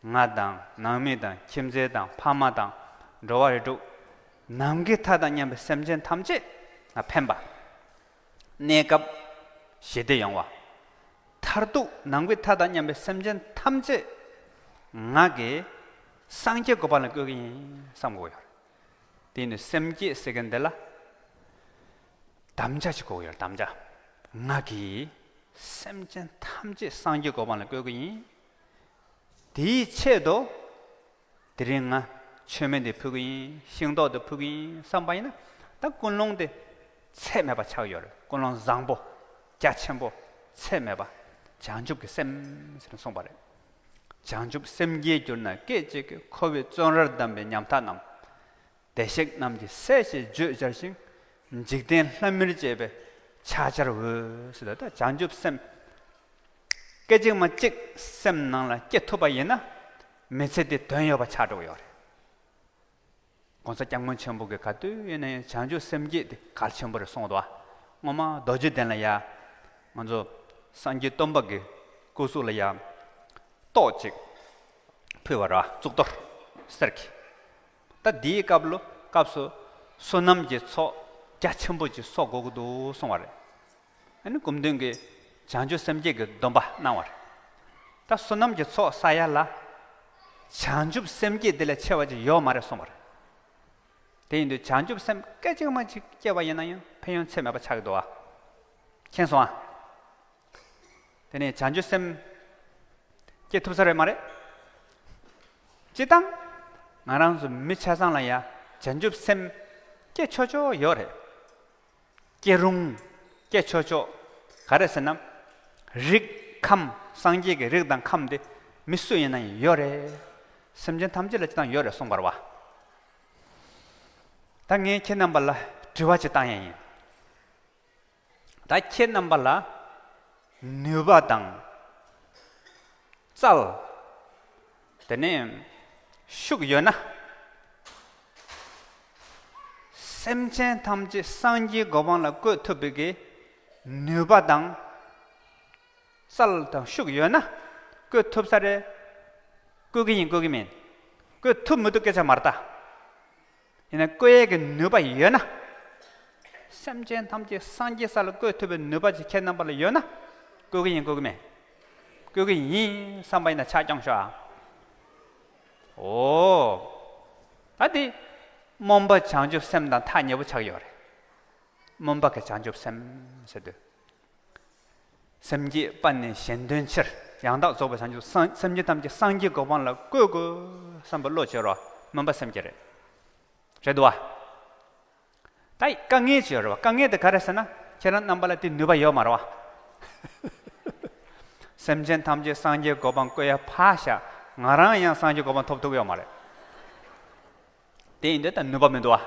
ང་དང་ནང་མི་དང་ཁྱིམ་མཚེས་དང་ཕ་མ་དང་འགྲོ་བ་རིགས་དྲུག་ནམ་མཁའི་མཐའ་དང་མཉམ་པའི་སེམས་ཅན་ཐམས་ཅད་ང་ཕན་པ། གནས་སྐབས་ཞི་བདེ་ཡོང་བ། མཐར་ཐུག་ནམ་མཁའི་མཐའ་དང་མཉམ་པའི་སེམས་ཅན་ཐམས་ཅད་ང་གིས་སངས་རྒྱས་གོ་འཕང་ལ་བཀོད་ཀྱི་ཡིན་བསམ་དགོས་ཡོད། དེ་ནི་སེམས་བསྐྱེད་ཟེར་མཁན་འདི་ལ་དམ་བཅའ་ཅིག་དགོས་ཡོད། དམ་བཅའ། ང་གིས་སེམས་ཅན་ཐམས་ཅད་སངས་རྒྱས་གོ་འཕང་ལ་བཀོད་ཀྱི་ཡིན། དེའི་ཆེད་དུ་དེ་རིང་ང་ མཆོད་མེ་འདི་ཕུལ་གི་ཡིན། ཤིང་ཏོག་འདི་ཕུལ་གི་ཡིན་བསམ་པ་ཡིན་ན། ད་ཀུན་སློང་དེ་ཚད་མེད་པ་ཆགས་ཡོད་རེད། ཀུན་སློང་བཟང་པོ་རྒྱ་ཆེན་པོ་ཚད་མེད་པ་བྱང་ཆུབ་ཀྱི་སེམས་ཟེར་ནས་གསུངས་པ་རེད། བྱང་ཆུབ་སེམས་བསྐྱེད་གྱུར་ན་སྐད་ཅིག་གིས། འཁོར་བའི་བཙོན་རར་བསྡམས་པའི་ཉམ་ཐག་རྣམས། བདེ་གཤེགས་རྣམས་ཀྱི་སྲས་ཞེས་བརྗོད་བྱར་ཞིང་། འཇིག་རྟེན་ལྷ་མིར་བཅས་པའི་ཕྱག་བྱར་འོས། ཟེར་ད་བྱང་ཆུབ་སེམས་སྐད་ཅིག་མ་གཅིག་སེམས་ནང་ལ་སྐྱེ་ཐུབ་པ་ཡིན་ན། མི་ཚེ་འདི་དོན་ཡོད་པ་ཆགས་འགྲོ་གི་ཡོད་རེད། གོང་ས་སྐྱབས་མགོན་ཆེན་པོ་གིས་ག་དུས་ཡིན་ན་ཡང་བྱང་ཆུབ་སེམས་བསྐྱེད་དེ་གལ་ཆེན་པོ་རེད་གསུངས་འདུག་ཨ། སྔོན་མ་རྡོ་རྗེ་གདན་ལ་ཡ། ང་ཚོ་སངས་རྒྱས་སྟོན་པ་གི་སྐུ་གཟུགས་ལ་ཡ། ཏོག་ཅིག་ཕུལ་བ་ར་གཙུག་ཏོར་གསེར་གྱི། ད་འདིའི་སྐབས་ལོ་སྐབས་སུ་བསོད་ནམས་ཀྱི་ཚོགས་རྒྱ་ཆེན་པོ་ཅིག་གསོག་དགོས་ཀྱི་འདུག་གསུངས་པ་རེད། ཨ་ནི་སྐུ་མདུན་གྱིས་བྱང་ཆུབ་སེམས་བསྐྱེད་ཀྱི་སྡོམ་པ་གནང་བ་རེད། ད་བསོད་ནམས་ཀྱི་ཚོགས་བསགས་ཡ་ལ། བྱང་ཆུབ་སེམས་བསྐྱེད་དེ་ལས་ཆེ་བ་ཅིག་ཡོད་མ་རེད་གསུངས་པ་རེད། དེ་ཡིན་དུས་བྱང་ཆུབ་སེམས་སྐད་ཅིག་མ་ཅིག་སྐྱེ་བ་ཡིན་ན་ཡང་ཕན་ཡོན་ཚད་མེད་པ་ཆགས་ཀྱི་འདུག་ཨ། མཁྱེན་སོང་ཨ། དེ་ནས་བྱང་ཆུབ་སེམས་སྐྱེ་ཐུབ་ས་རེད་མ་རེད། སྤྱིར་བཏང་ང་རང་ཚོ་མི་ཆ་ཚང་ལ་ཡ་བྱང་ཆུབ་སེམས་སྐྱེ་ཆོག་ཆོག་ཡོད་རེད། སྐྱེ་རུང་སྐྱེ་ཆོག་ཆོག་ག་རེ་ཟེར་ན། རིགས་ཁམས་སངས་རྒྱས་ཀྱི་རིགས་དང་ཁམས་དེ་མི་སུ་ཡིན་ན་ཡང་ཡོད་རེད། སེམས་ཅན་ཐམས་ཅད་ལ་སྤྱིར་བཏང་ཡོད་རེད་གསུངས་པ་རེད་བ། ད་ངས་ཁྱེད་རྣམ་པ་ལ་དྲི་བ་ཅིག་བཏང་ཡ་ཡིན། ད་ཁྱེད་རྣམ་པ་ལ་ནུས་པ་དང་རྩལ། དེ་ནས་ཤུགས་ཡོད་ན། སེམས་ཅན་ཐམས་ཅད་སངས་རྒྱས་གོ་འཕང་ལ་བཀོད་ཐུབ་པའི་གི་ནུས་པ་དང་རྩལ་དང་ཤུགས་ཡོད་ན་བཀོད་ཐུབ་ས་རེད། བཀོད་ཀྱི་ཡིན་བཀོད་ཀྱི་མིན། བཀོད་ཐུབ་མི་ཐུབ་སྐད་ཆ་མ་རེད་ད། ཡིན་ན་བཀོད་ཡས་ཀྱི་ནུས་པ་ཡོད་ན། སེམས་ཅན་ཐམས་ཅད་སངས་རྒྱས་ས་ལ་བཀོད་ཐུབ་པའི་ནུས་པ་ཅིག་ཁྱེད་རྣམ་པ་ལ་ཡོད་ན། བཀོད་ཀྱི་ཡིན་བཀོད་ཀྱི་མེད། བཀོད་ཀྱི་ཡིན་བསམ་པ་ཡིན་ན་ཕྱག་རྐྱོང་ཤོག་ཨ། འོ། ད་འདི་སྨོན་པ་བྱང་ཆུབ་སེམས་དང་ཐག་ཉེ་པོ་ཆགས་ཡོད་རེད། སྨོན་པ་གི་བྱང་ཆུབ་སེམས་ཟེར་དུས། སེམས་བསྐྱེད་པ་ནི་གཞན་དོན་ཕྱིར། ཡང་དག་རྫོགས་པའི་བྱང་ཆུབ་སེམས། སེམས་ཅན་ཐམས་ཅད་སངས་རྒྱས་གོ་འཕང་ལ་བཀོད་དགོས་བསམ་པའི་བློ་བྱེད་རོགས། སྨོན་པ་སེམས་བསྐྱེད་རེད། རེད་འདུག་བ། ད་དཀའ་ངལ་ཅིག་ཡོད་རེད་བ། དཀའ་ངལ་དེ་ག་རེ་ཟེར་ན། ཁྱེད་རང་རྣམ་པ་ལ་དེ་ནུས་པ་ཡོད་མ་རེད་བ། སེམས་ཅན་ཐམས་ཅད་སངས་རྒྱས་གོ་འཕང་བཀོད་ཡ་ཕར་བཞག་ང་རང་ཡང་སངས་རྒྱས་གོ་འཕང་ཐོབ་ཐུབ་ཡོད་མ་རེད། དེ་ཡིན་དུས་ད་ནུས་པ་མི་འདུག་བ།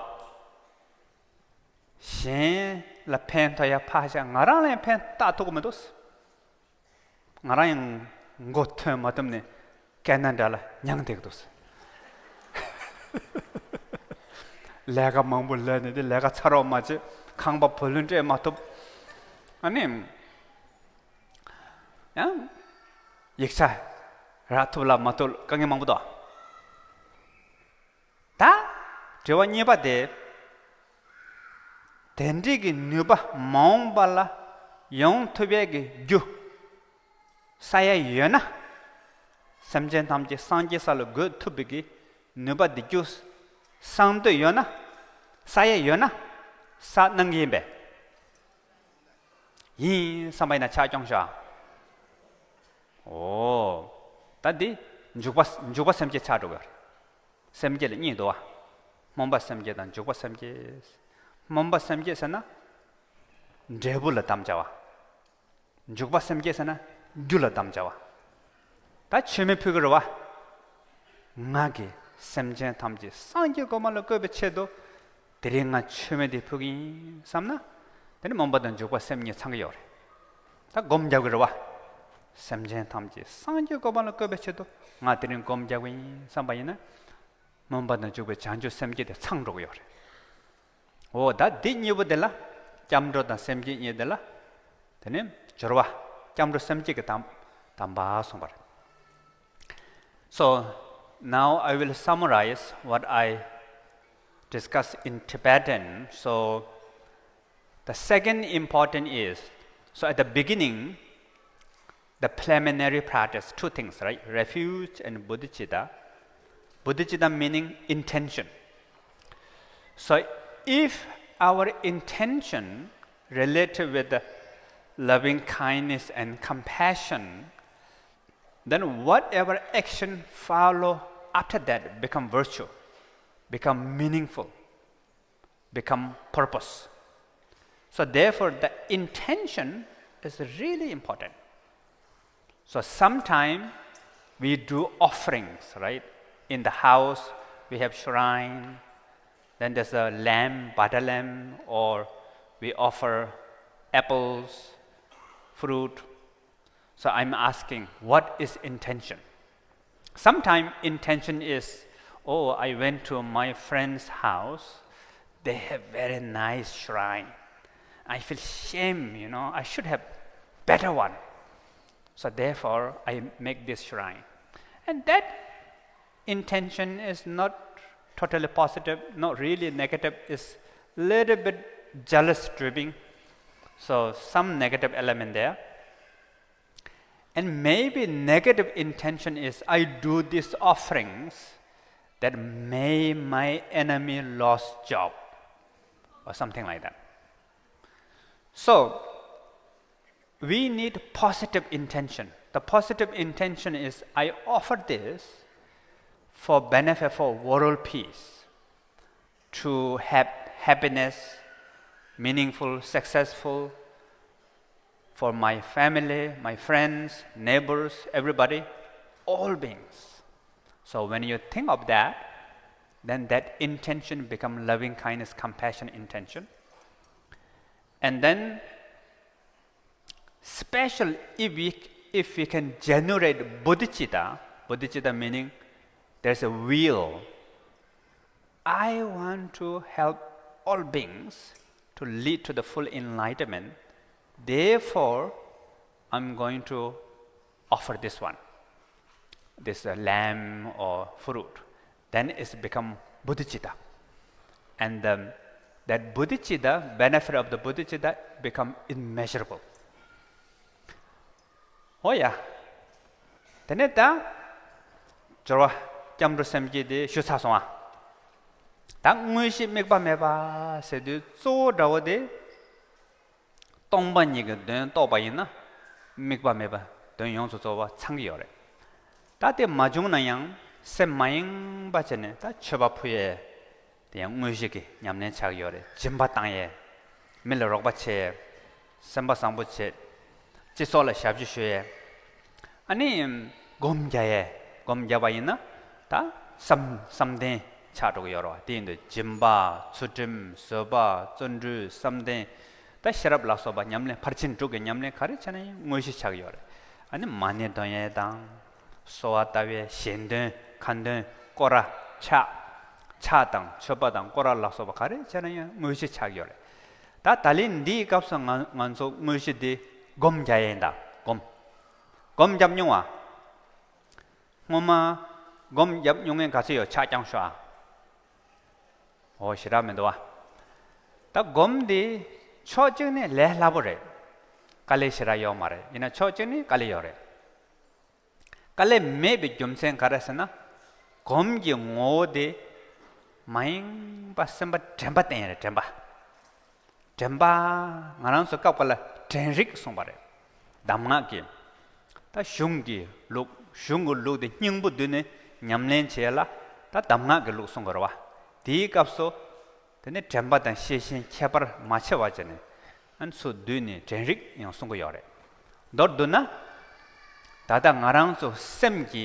གཞན་ལ་ཕན་ཐོགས་ཡ་ཕར་བཞག་ང་རང་ལ་ཡང་ཕན་བཏགས་ཐུབ་ཀྱི་མི་འདུག་ང་རང་ཡང་མགོ་ཐོན་མ་ཐུབ་ནས་ཀེ་ན་ཌ་ལ་མྱངས་བསྡད་ཀྱི་འདུག་ལས་ཀ་མང་པོ་ལས་ནས་དེ་ལས་ཀ་ཚར་རོགས་མ་བྱེད། ཁང་པ་བུ་ལོན་སྤྲད་མ་ཐུབ། ཨ་ནི། ཡང་། ཡིག་ཆ་རག་ཐུབ་ལ་མ་ཐུབ་དཀའ་ངལ་མང་པོ་འདུག་ད། དྲི་བ་གཉིས་པ་དེ། དེ་འདྲའི་གི་ནུས་པ་མ་འོངས་པ་ལ་ཡོང་ཐུབ་ཡས་ཀྱི་རྒྱུ་བསགས་ཡས་ཡོད་ན། སེམས་ཅན་ཐམས་ཅད་སངས་རྒྱས་ས་ལ་འགོད་ཐུབ་པའི་གི་ནུས་པ་འདི་རྒྱུ་བསགས་འདོད་ཡོད་ན། བསགས་ཡས་ཡོད་ན། བསགས་གནང་གི་ཡིན་པས། ཡིན་བསམ་པ་ཡིན་ན་ཕྱག་རྐྱོང་ཤོག་ཨོ། ད་འདི་འཇུག་པ་འཇུག་པ་སེམས་བསྐྱེད་ཆགས་འགྲོ་གི་ཡོད་རེད། སེམས་བསྐྱེད་ལ་གཉིས་འདུག་བ། སྨོན་པ་སེམས་བསྐྱེད་དང་འཇུག་པ་སེམས་བསྐྱེད། སྨོན་པ་སེམས་བསྐྱེད་ཟེར་ན། འབྲས་བུ་ལ་དམ་བཅའ་བ། འཇུག་པ་སེམས་བསྐྱེད་ཟེར་ན། རྒྱུ་ལ་དམ་བཅའ་བ། ད་མཆོད་མེ་ཕུལ་གི་རེད་བ། ང་གིས་སེམས་ཅན་ཐམས་ཅད་སངས་རྒྱས་གོ་འཕང་ལ་བཀོད་པའི་ཆེད་དུ། དེ་རིང་ང་མཆོད་མེ་འདི་ཕུལ་གི་ཡིན་བསམ་ན། དེ་ནི་སྨོན་པ་དང་འཇུག་པ་སེམས་གཉིས་ཚང་གི་ཡོད་རེད། ད་སྒོམ་རྒྱག་གི་རེད་བ། སེམས་ཅན་ཐམས་ཅད་སངས་རྒྱས་གོ་འཕང་ལ་བཀོད་པའི་ཆེད་དུ་ང་དེ་རིང་སྒོམ་རྒྱག་གི་ཡིན་བསམ་པ་ཡིན་ན། སྨོན་པ་དང་འཇུག་པའི་བྱང་ཆུབ་སེམས་བསྐྱེད་དེ་ཚང་འགྲོ་གི་ཡོད་རེད། འོ་ད་འདི་གཉིས་པོ་དེ་ལ་སྐྱབས་འགྲོ་དང་སེམས་བསྐྱེད་གཉིས་དེ་ལ། དེ་ནི་སྦྱོར་བ། སྐྱབས་འགྲོ་སེམས་བསྐྱེད་ཀྱི་དམ་དམ་པ་གསུངས་པ་རེད། So now I will summarize what I discuss in Tibetan. So the second important is, so at the beginning, the preliminary practice, two things, right? Refuge and bodhicitta. Bodhicitta meaning intention. So if our intention related with the loving kindness and compassion, then whatever action follow after that become virtue. become meaningful, become purpose. So therefore, the intention is really important. So sometime we do offerings, right? In the house, we have shrine, then there's a lamb, butter lamb, or we offer apples, fruit. So I'm asking, what is intention? Sometimes intention is, oh, I went to my friend's house. They have very nice shrine. I feel shame, you know, I should have better one. So therefore, I make this shrine. And that intention is not totally positive, not really negative, it's little bit jealous driven. So some negative element there. And maybe negative intention is I do these offerings that may my enemy lost job or something like that. So we need positive intention. The positive intention is I offer this for benefit for world peace, to have happiness, meaningful, successful for my family, my friends, neighbors, everybody, all beings. So when you think of that, then that intention become loving kindness, compassion intention. And then special if we if we can generate bodhicitta, bodhicitta meaning there's a will. I want to help all beings to lead to the full enlightenment. Therefore, I'm going to offer this one, this uh, lamb or fruit. Then it's become bodhicitta. And um, that bodhicitta, benefit of the bodhicitta become immeasurable. ཨོ་ཡ། དེ་ནས་ད་སྦྱོར་བ་སྐྱབས་འགྲོ་སེམས་བསྐྱེད་དེ་ཞུ་ཚར་སོང་ཨ། ད་དངོས་གཞི་དམིགས་པ་མེད་པ་ཟེར་དུས་གཙོ་བོ་འདྲ་བོ་དེ། སྟོང་པ་ཉིད་ཀྱི་དོན་རྟོགས་པ་ཡིན་ན། དམིགས་པ་མེད་པ་དོན་ཡོངས་སུ་རྫོགས་པ་ཚང་གི་ཡོད་རེད། ད་དེ་མ་བྱུང་ན་ཡང་སེམས་མ་ཡེངས་པ་བྱས་ནས་ད་མཆོད་པ་ཕུལ་ཡས། དེ་ཡང་དངོས་གཞི་གི་ཉམས་ལེན་ཆགས་ཡོད་རེད། སྦྱིན་པ་བཏང་ཡས། མི་ལ་རོགས་པ་བྱས་ཡས། སེམས་པ་བཟང་པོ་བྱས། སྤྱི་ཚོགས་ལ་ཞབས་ཕྱི་ཞུ་ཡས། ཨ་ནི་སྒོམ་རྒྱག་ཡས། སྒོམ་རྒྱག་པ་ཡིན་ན་ད་བསམ་བསམ་གཏན་ཆགས་འགྲོ་གི་ཡོད་རེད་བ། དེ་ཡིན་དུས་སྦྱིན་པ། ཚུལ་ཁྲིམས། བཟོད་པ། བརྩོན་འགྲུས། བསམ་གཏན། ད་ཤེས་རབ་ལ་སོགས་པ་ཉམས་ལེན་ཕར་ཕྱིན་དྲུག་གི་ཉམས་ལེན་ག་རེ་བྱས་ན་ཡང་དངོས་གཞི་ཆགས་ཀྱི་ཡོད་རེད། ཨ་ནི་མ་ཎི་འདོན་ཡས་དང་། གསོལ་བ་བཏབ་ཡས། ཞལ་འདོན། ཁ་འདོན། སྐོར་ར། ཕྱག་ཕྱག་དང་མཆོད་པ་དང་སྐོར་ར་ལ་སོགས་པ་ག་རེ་བྱས་ན་ཡང་དངོས་གཞི་ཆགས་ཀྱི་ཡོད་རེད། ད་ད་ལན་འདིའི་སྐབས་སུ་ང་ང་ཚོ་དངོས་གཞི་འདི་སྒོམ་རྒྱག་ཡས་ཡིན་ད། སྒོམ། སྒོམ་བརྒྱབ་མྱོང་བ། སྔོན་མ་སྒོམ་བརྒྱབ་མྱོང་མཁན་ག་ཚོད་ཡོད། ཕྱག་བརྐྱངས་ཤོག་ཨ། འོ་ཞེ་དྲག་མི་འདུག་བ། ད་སྒོམ་འདི་ཕྱོགས་གཅིག་ནས་ལས་སླ་པོ་རེད། དཀའ་ལས་ཞེ་དྲག་ཡོད་མ་རེད། ཡིན་ན་ཕྱོགས་གཅིག་ནས་དཀའ་ལས་ཡོད་རེད། དཀའ་ལས་མེད་པའི་རྒྱུ་མཚན་ག་རེ་ཟེར་ན། སྒོམ་གྱི་ངོ་བོ་དེ་མ་ཡེངས་པ་སེམས་པ་དྲན་པ་བསྟེན་ཡ་རེད། དྲན་པ། དྲན་པ། ང་རང་ཚོ་སྐབས་འགའ་ལ་དྲན་རིག་གསུངས་པ་རེད། གདམས་ངག་གི། ད་གཞུང་གི་ལུགས། གཞུང་གི་ལུགས་དེ་སྙིང་པོ་བསྡུས་ནས་ཉམས་ལེན་བྱེད་ཡ་ལ་ད་གདམས་ངག་གི་ལུགས་གསུང་གི་རེད་བ། དེའི་སྐབས་སུ། དེ་ནས་དྲན་པ་དང་ཤེས་བཞིན་ཁྱད་པར་མ་ཕྱེ་བ་བྱས་ནས། ཨ་ནི་ཚུར་བསྡུས་ནས་དྲན་རིག་ཡང་གསུང་གི་ཡོད་རེད། མདོར་བསྡུ་ན། ད་ལྟ་ང་རང་ཚོ་སེམས་ཀྱི་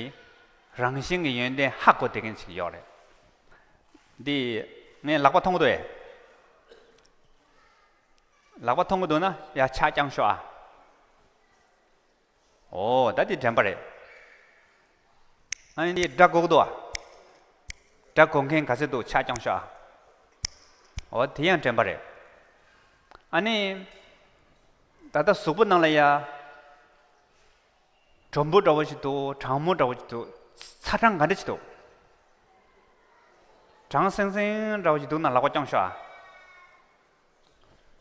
རང་བཞིན་གྱི་ཡོན་ཏན་ཧ་གོ་བསྡད་མཁན་ཅིག་ཡོད་རེད། འདི་ངས་ལག་པ་མཐོང་གི་འདུག་ཨེ། ལག་པ་མཐོང་གི་འདུག་ན་ཡ་ཕྱག་བརྐྱངས་ཤོག་ཨ། ཨོ་ད་འདི་དྲན་པ་རེད། ཨ་ནི་འདི་སྒྲ་གོ་གི་འདུག་ཨ། སྒྲ་གོ་མཁན་ག་ཚོད་འདུག་ཕྱག་བརྐྱངས་ཤོག་ཨ། ཨོ་དེ་ཡང་དྲན་པ་རེད། ཨ་ནི། ད་ལྟ་གཟུགས་པོ་ནང་ལ་ཡ། དྲོན་པོ་འདྲ་བོ་ཞིག་འདུག་གྲང་མོ་འདྲ་བོ་ཞིག་འདུག་ཚ་གྲང་ག་འདྲ་ཞིག་འདུག་གྲང་སེང་སེང་འདྲ་བོ་ཞིག་འདུག་ན་ལག་པ་བརྐྱངས་ཤོག་ཨ།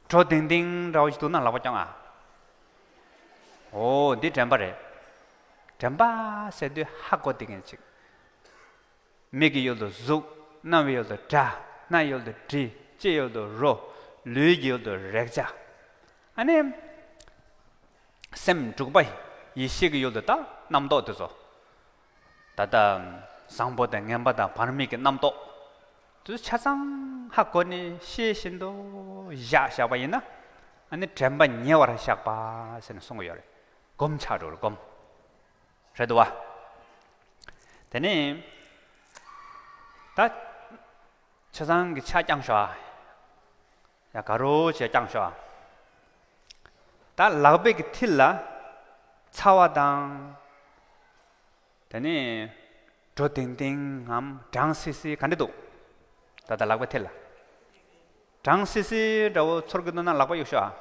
དྲོ་ལྡིང་ལྡིང་འདྲ་བོ་ཞིག་འདུག་ན་ལག་པ་བརྐྱངས་ཨ། ཨོ་འདི་དྲན་པ་རེད། དྲན་པ་ཟེར་དུས་ཧ་གོ་བསྡད་མཁན་ཅིག་མིག་གི་ཡུལ་དུ་གཟུགས། རྣ་བའི་ཡུལ་དུ་སྒྲ། སྣའི་ཡུལ་དུ་དྲི། ལྕེའི་ཡུལ་དུ་རོ། ལུས་ཀྱི་ཡུལ་དུ་རེག་བྱ། ཨ་ནི། སེམས་དྲུག་པ་ཡེ་ཤེས་ཀྱི་ཡུལ་དུ་ད་རྣམ་རྟོག་དེ་ཚོ། ད་ལྟ་བཟང་པོ་དང་ངན་པ་དང་བར་མེད་ཀྱི་རྣམ་རྟོག་དུས་ཆ་ཚང་ཧ་གོ་ནས་ཤེས་བཞིན་དུ་བཞག་བཞག་པ་ཡིན་ན། ཨ་ནི་དྲན་པ་ཉེ་བར་བཞག་པ་ཟེར་ནས་གསུང་གི་ཡོད་རེད། སྒོམ་ཆགས་འགྲོ་རེད། སྒོམ། རེད་འདུག་བ། དེ་ནས་ད་ཆ་ཚང་གི་ཕྱག་བརྐྱངས་ཤོག་ཨ། ཡ་ག་རོ་བྱས་བརྐྱངས་ཤོག་ཨ། ད་ལག་པའི་གི་མཐིལ་ལ་ཚ་བ་དང་། དེ་ནས་དྲོ་ཏིང་ཏིང་ངམ་གྲང་སིལ་སིལ་ག་འདྲ་འདུག་ད་ལྟ་ལག་པའི་མཐིལ་ལ། གྲང་སིལ་སིལ་འདྲ་བོ་ཚོར་གི་འདུག་ན་ལག་པ་གཡུག་ཤོག་ཨ།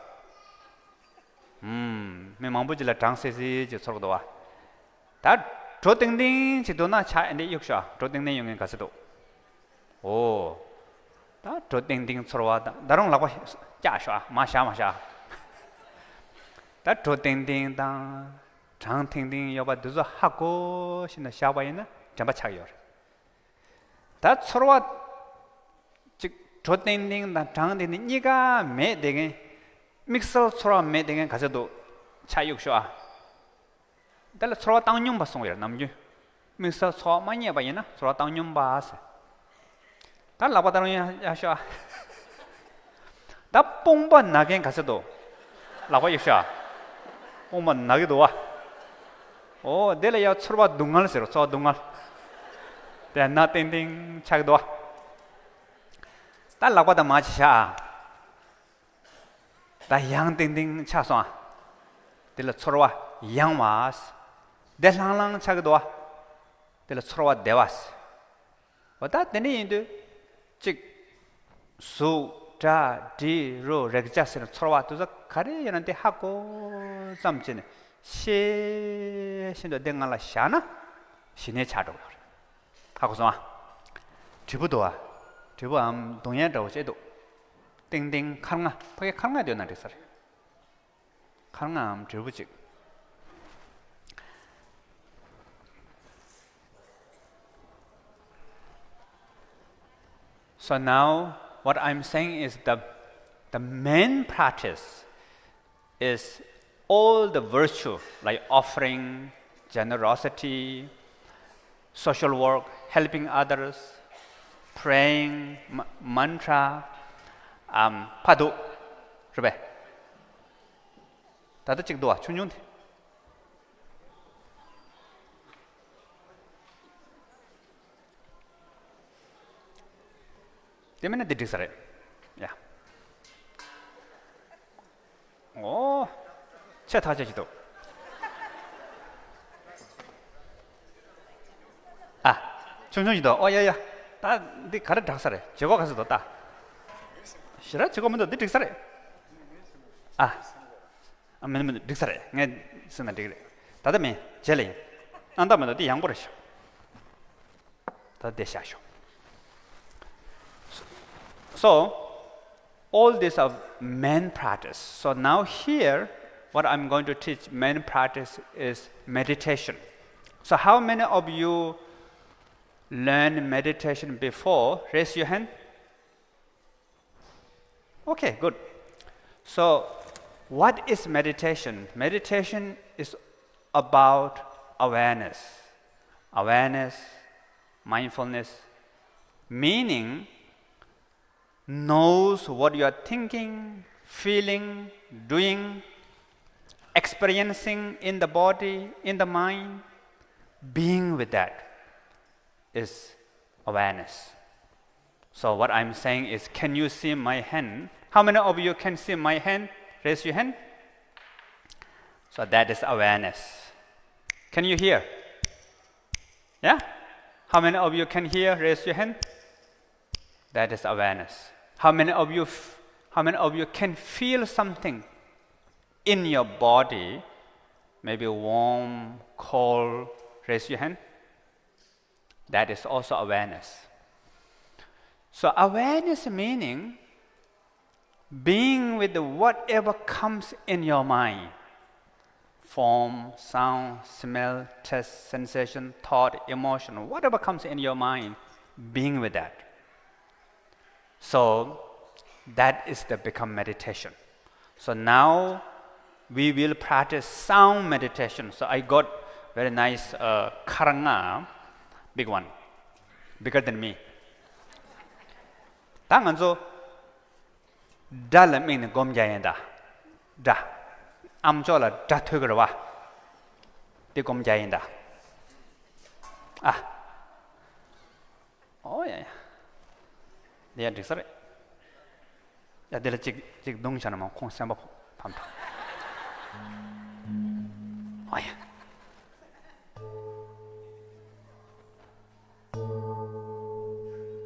ཧུམ། མི་མང་པོ་ཅིག་ལ་གྲང་སིལ་སིལ་ཅིག་ཚོར་གི་འདུག་བ། ད་དྲོ་ཏིང་ཏིང་ཅིག་འདུག་ན་ཕྱག་འདི་གཡུག་ཤོག་ཨ། དྲོ་ཏིང་ཏིང་ཡོང་མཁན་ག་ཚོད་འདུག་འོ། ད་དྲོ་ཏིང་ཏིང་ཚོར་བ་དང་ད་རུང་ལག་པ་བཀྱག་ཤོག་ཨ། མ་བཞག་མ་བཞག་ད་དྲོ་ཏིང་ཏིང་དང་གྲང་ཐིང་ཐིང་ཡོད་པ་འདི་ཚོ་ཧ་གོ་བཞིན་དུ་བཞག་པ་ཡིན་ན་དྲན་པ་ཆགས་ཡོད་རེད། ད་ཚོར་བ་ཅིག་དྲོ་ཏིང་ཏིང་དང་གྲང་ཏིང་ཏིང་གཉིས་ཀ་མེད་བསྡད་མཁན། དམིགས་བསལ་ཚོར་བ་མེད་བསྡད་མཁན་ག་ཚོད་འདུག་ཕྱག་གཡུག་ཤོག་ཨ། དེ་ལ་ཚོར་བ་བཏང་སྙོམས་པ་གསུངས་ཡོད་རེད། ནམ་རྒྱུན་དམིགས་བསལ་ཚོར་བ་མ་རྙེད་པ་ཡིན་ན་ཚོར་བ་བཏང་སྙོམས་པ་ཟེར། ད་ལག་པ་ད་རུང་ཡར་ཡར་ཤོག་ཨ། ད་དཔུང་པ་ན་མཁན་ག་ཚོད་འདུག་ལག་པ་གཡུག་ཤོག་ཨ། དཔུང་པ་ན་གི་འདུག་བ། འོ་དེ་ལ་ཡ་ཚོར་བ་སྡུག་བསྔལ་ཟེར་རོ། ཚོར་བ་སྡུག་བསྔལ། དེ་ན་ཏིང་ཏིང་ཆགས་ཀྱི་འདུག་བ། ད་ལག་པ་ད་མར་ཅིག་བཞག་ཨ། ད་ཡང་ཏིང་ཏིང་ཆགས་སོང་ཨ། དེ་ལ་ཚོར་བ་ཡང་བ། དེ་ལྷང་ལྷང་ཆགས་ཀྱི་འདུག་བ། དེ་ལ་ཚོར་བ་བདེ་བ། འོ་ད་དེ་འདྲ་ཡིན་དུས། གཅིག་གཟུགས་སྒྲ་དྲི་རོ་རེག་བྱ་ཟེར་ནས་ཚོར་བ་དེ་ཚོ་ག་རེ་ཡོད་ན་དེ་ཧ་གོ་ཙམ་བྱས་ནས་ཤེས་བཞིན་དུ་དེ་ང་ལ་བཞག་ན་ཞི་གནས་ཆགས་འགྲོ་གི་རེད། ཧ་གོ་སོང་ཨ། དྲིལ་བུ་འདུག་ཨ། དྲིལ་བུའམ་རྡུང་ཡས་འདྲ་བོ་བྱས་འདུག་ཏིང་ཏིང་འཁར་རྔ། ཕ་གི་འཁར་རྔ་ཡོད་ན་འགྲིག་ས་རེད། འཁར་རྔའམ་དྲིལ་བུ་གཅིག So now, what I'm saying is the, the main practice is all the virtue like offering, generosity, social work, helping others, praying, ma- mantra, um, ཕར་འདུག་རེད་པས། ད་ལྟ་གཅིག་འདུག་བ། ཆུང་ཆུང་དེ། དེ་མིན་ན་འདི་འགྲིག་ས་རེད། ཡ། ཨོ། ཆེ་ཐག་ཆོད་ཅིག་འདུག་ཨ། ཆུང་ཆུང་ཞིག་འདུག་ཨོ་ཡ་ཡ། ད་འདི་ག་རེ་དྲག་ས་རེད། བྱེད་སྒོ་ག་ཚོད་འདུག་ལྟ། ཞེ་དྲག་བྱེད་སྒོ་མི་འདུག་འདི་འགྲིག་ས་རེད། ཨ། ཨ་མི་འདུག་མི་འདུག་འགྲིག་ས་རེད། ངས་ཟེར་ན་འགྲིག་རེད། ད་ལྟ་མིན། རྗེས་ལ་ཡིན། ཨ་ད་མི་འདུག་འདི་ཡང་པོ་རེད་ཤག་ད་འདི་བཞག་ཤོག So, all these are main practice. So now here, what I'm going to teach, main practice is meditation. So how many of you learned meditation before? Raise your hand. Okay, good. So, what is meditation? Meditation is about awareness. Awareness, mindfulness, meaning knows what you are thinking, feeling, doing, experiencing in the body, in the mind, being with that is awareness. So what I'm saying is, can you see my hand? How many of you can see my hand? Raise your hand. So that is awareness. Can you hear? Yeah? How many of you can hear? Raise your hand. That is awareness. How many of you f- how many of you can feel something in your body? Maybe warm, cold. Raise your hand. That is also awareness. So awareness meaning being with whatever comes in your mind. Form, sound, smell, taste, sensation, thought, emotion, whatever comes in your mind, being with that. So that is the become meditation. So now we will practice sound meditation. So I got very nice uh, karanga, big one, bigger than me. ད་ང་ཚོ་སྒྲ་ལ་དམིགས་ནས་སྒོམ་རྒྱག་ཡིན་ད། སྒྲ། ཨ་མཆོག་ལ་སྒྲ་ཐོས་ཀྱི་རེད་བ། དེ་སྒོམ་རྒྱག་ཡིན་ད། ཨ། ཨོ་ཡ་ཡ། འདི་ཡ་འགྲིག་ས་རེད། ཡ་འདི་ལ་གཅིག་གཅིག་བརྡུངས་བྱས་ན་མ་ཁོང་སེམས་པ་ཕམ་ཐང་། ཨོ་ཡ།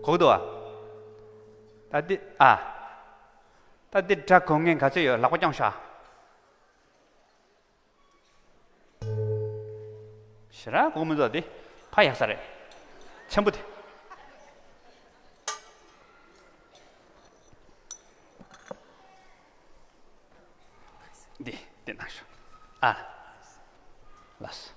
གོ་གི་འདུག་ཨ། ད་འདི་ཨ། ད་འདི་སྒྲ་གོ་མཁན་ག་ཚོད་ཡོད། ལག་པ་བརྐྱངས་ཤག་ཞེ་དྲག་གོ་མི་འདུག་དེ་ཕ་ཡག་ས་རེད། ཆེན་པོ་དེ། འདི་འདི་ནང་ཤོག་ཨ། ལགས་སོ།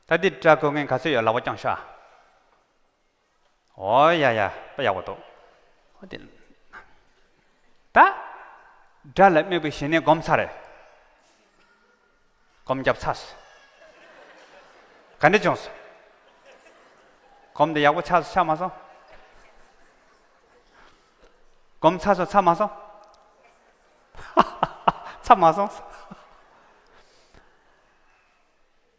ད་འདི་སྒྲ་གོ་མཁན་ག་ཚོད་ཡོད། ལག་པ་བརྐྱངས་ཤག་ཨོ་ཡ་ཡ། དཔེ་ཡག་པོ་འདུག་ཨོ་དེ། ད། སྒྲ་ལ་དམིགས་པའི་ཞི་གནས་སྒོམ་ཚར་རེད། སྒོམ་བརྒྱབ་ཚར་སོང་། ག་འདྲ་བྱུང་སོང་། སྒོམ་དེ་ཡག་པོ་ཆགས་སོང་ཆགས་མ་སོང་། སྒོམ་ཚར་སོང་ཚར་མ་སོང་། ཚར་མ་སོང་།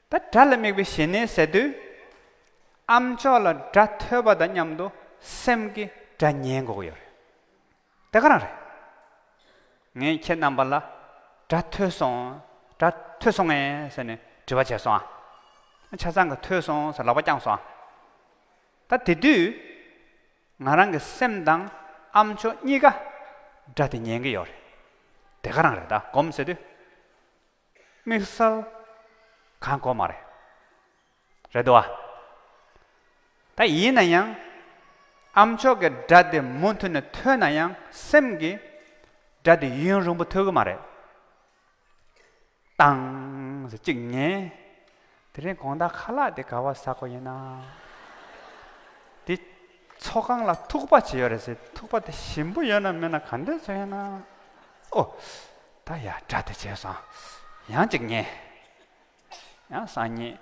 ད་སྒྲ་ལ་དམིགས་པའི་ཞི་གནས་ཟེར་དུས། ཨ་མཆོག་ལ་སྒྲ་ཐོས་པ་དང་མཉམ་དུ་སེམས་ཀྱིས་སྒྲ་ཉན་དགོས་ཀྱི་ཡོད་རེད། དེ་ག་རང་རེད། ངས་ཁྱེད་རྣམ་པ་ལ་སྒྲ་ཐོས་སོང་། སྒྲ་ཐོས་སོང་ངས་ཟེར་ནས་དྲི་བ་བྱས་སོང་ཨ། ཆ་ཚང་གི་ཐོས་སོང་ཟེར་ལག་པ་བརྐྱངས་སོང་ཨ། ད་དེ་དུས། ང་རང་གི་སེམས་དང་ཨ་མཆོག་གཉིས་ཀ་སྒྲ་དེ་ཉན་གྱི་ཡོད་རེད། དེ་ག་རང་རེད། ད་སྒོམ་ཟེར་དུས། དམིགས་བསལ་གང་དགོས་མ་རེད། རེད་དོ། ད་ཡིན་ན་ཡང་། ཨ་མཆོག་གི་སྒྲ་དེ་མུ་མཐུད་ནས་ཐོས་ན་ཡང་སེམས་ཀྱིས་སྒྲ་དེ་ཡུན་རིང་པོ་ཐོས་ཀྱི་མ་རེད། ཏང་ཟེར་གཅིག་ཉན། དེ་རིང་དགོང་དག་ཁ་ལག་དེ་ག་བ་ཟ་དགོས་ཡིན་ན། དེ་ཚོགས་ཁང་ལ་ཐུག་པ་བྱས་ཡོད་རེད་ཟེར། ཐུག་པ་དེ་ཞིམ་པོ་ཡོད་ན་མེད་ན་ག་འདྲ་བྱས་ཡོད་ན། ཨོ། ད་ཡ་སྒྲ་དེ་བྱས་སོང་། ཡང་གཅིག་ཉན། ཡང་སང་ཉིན།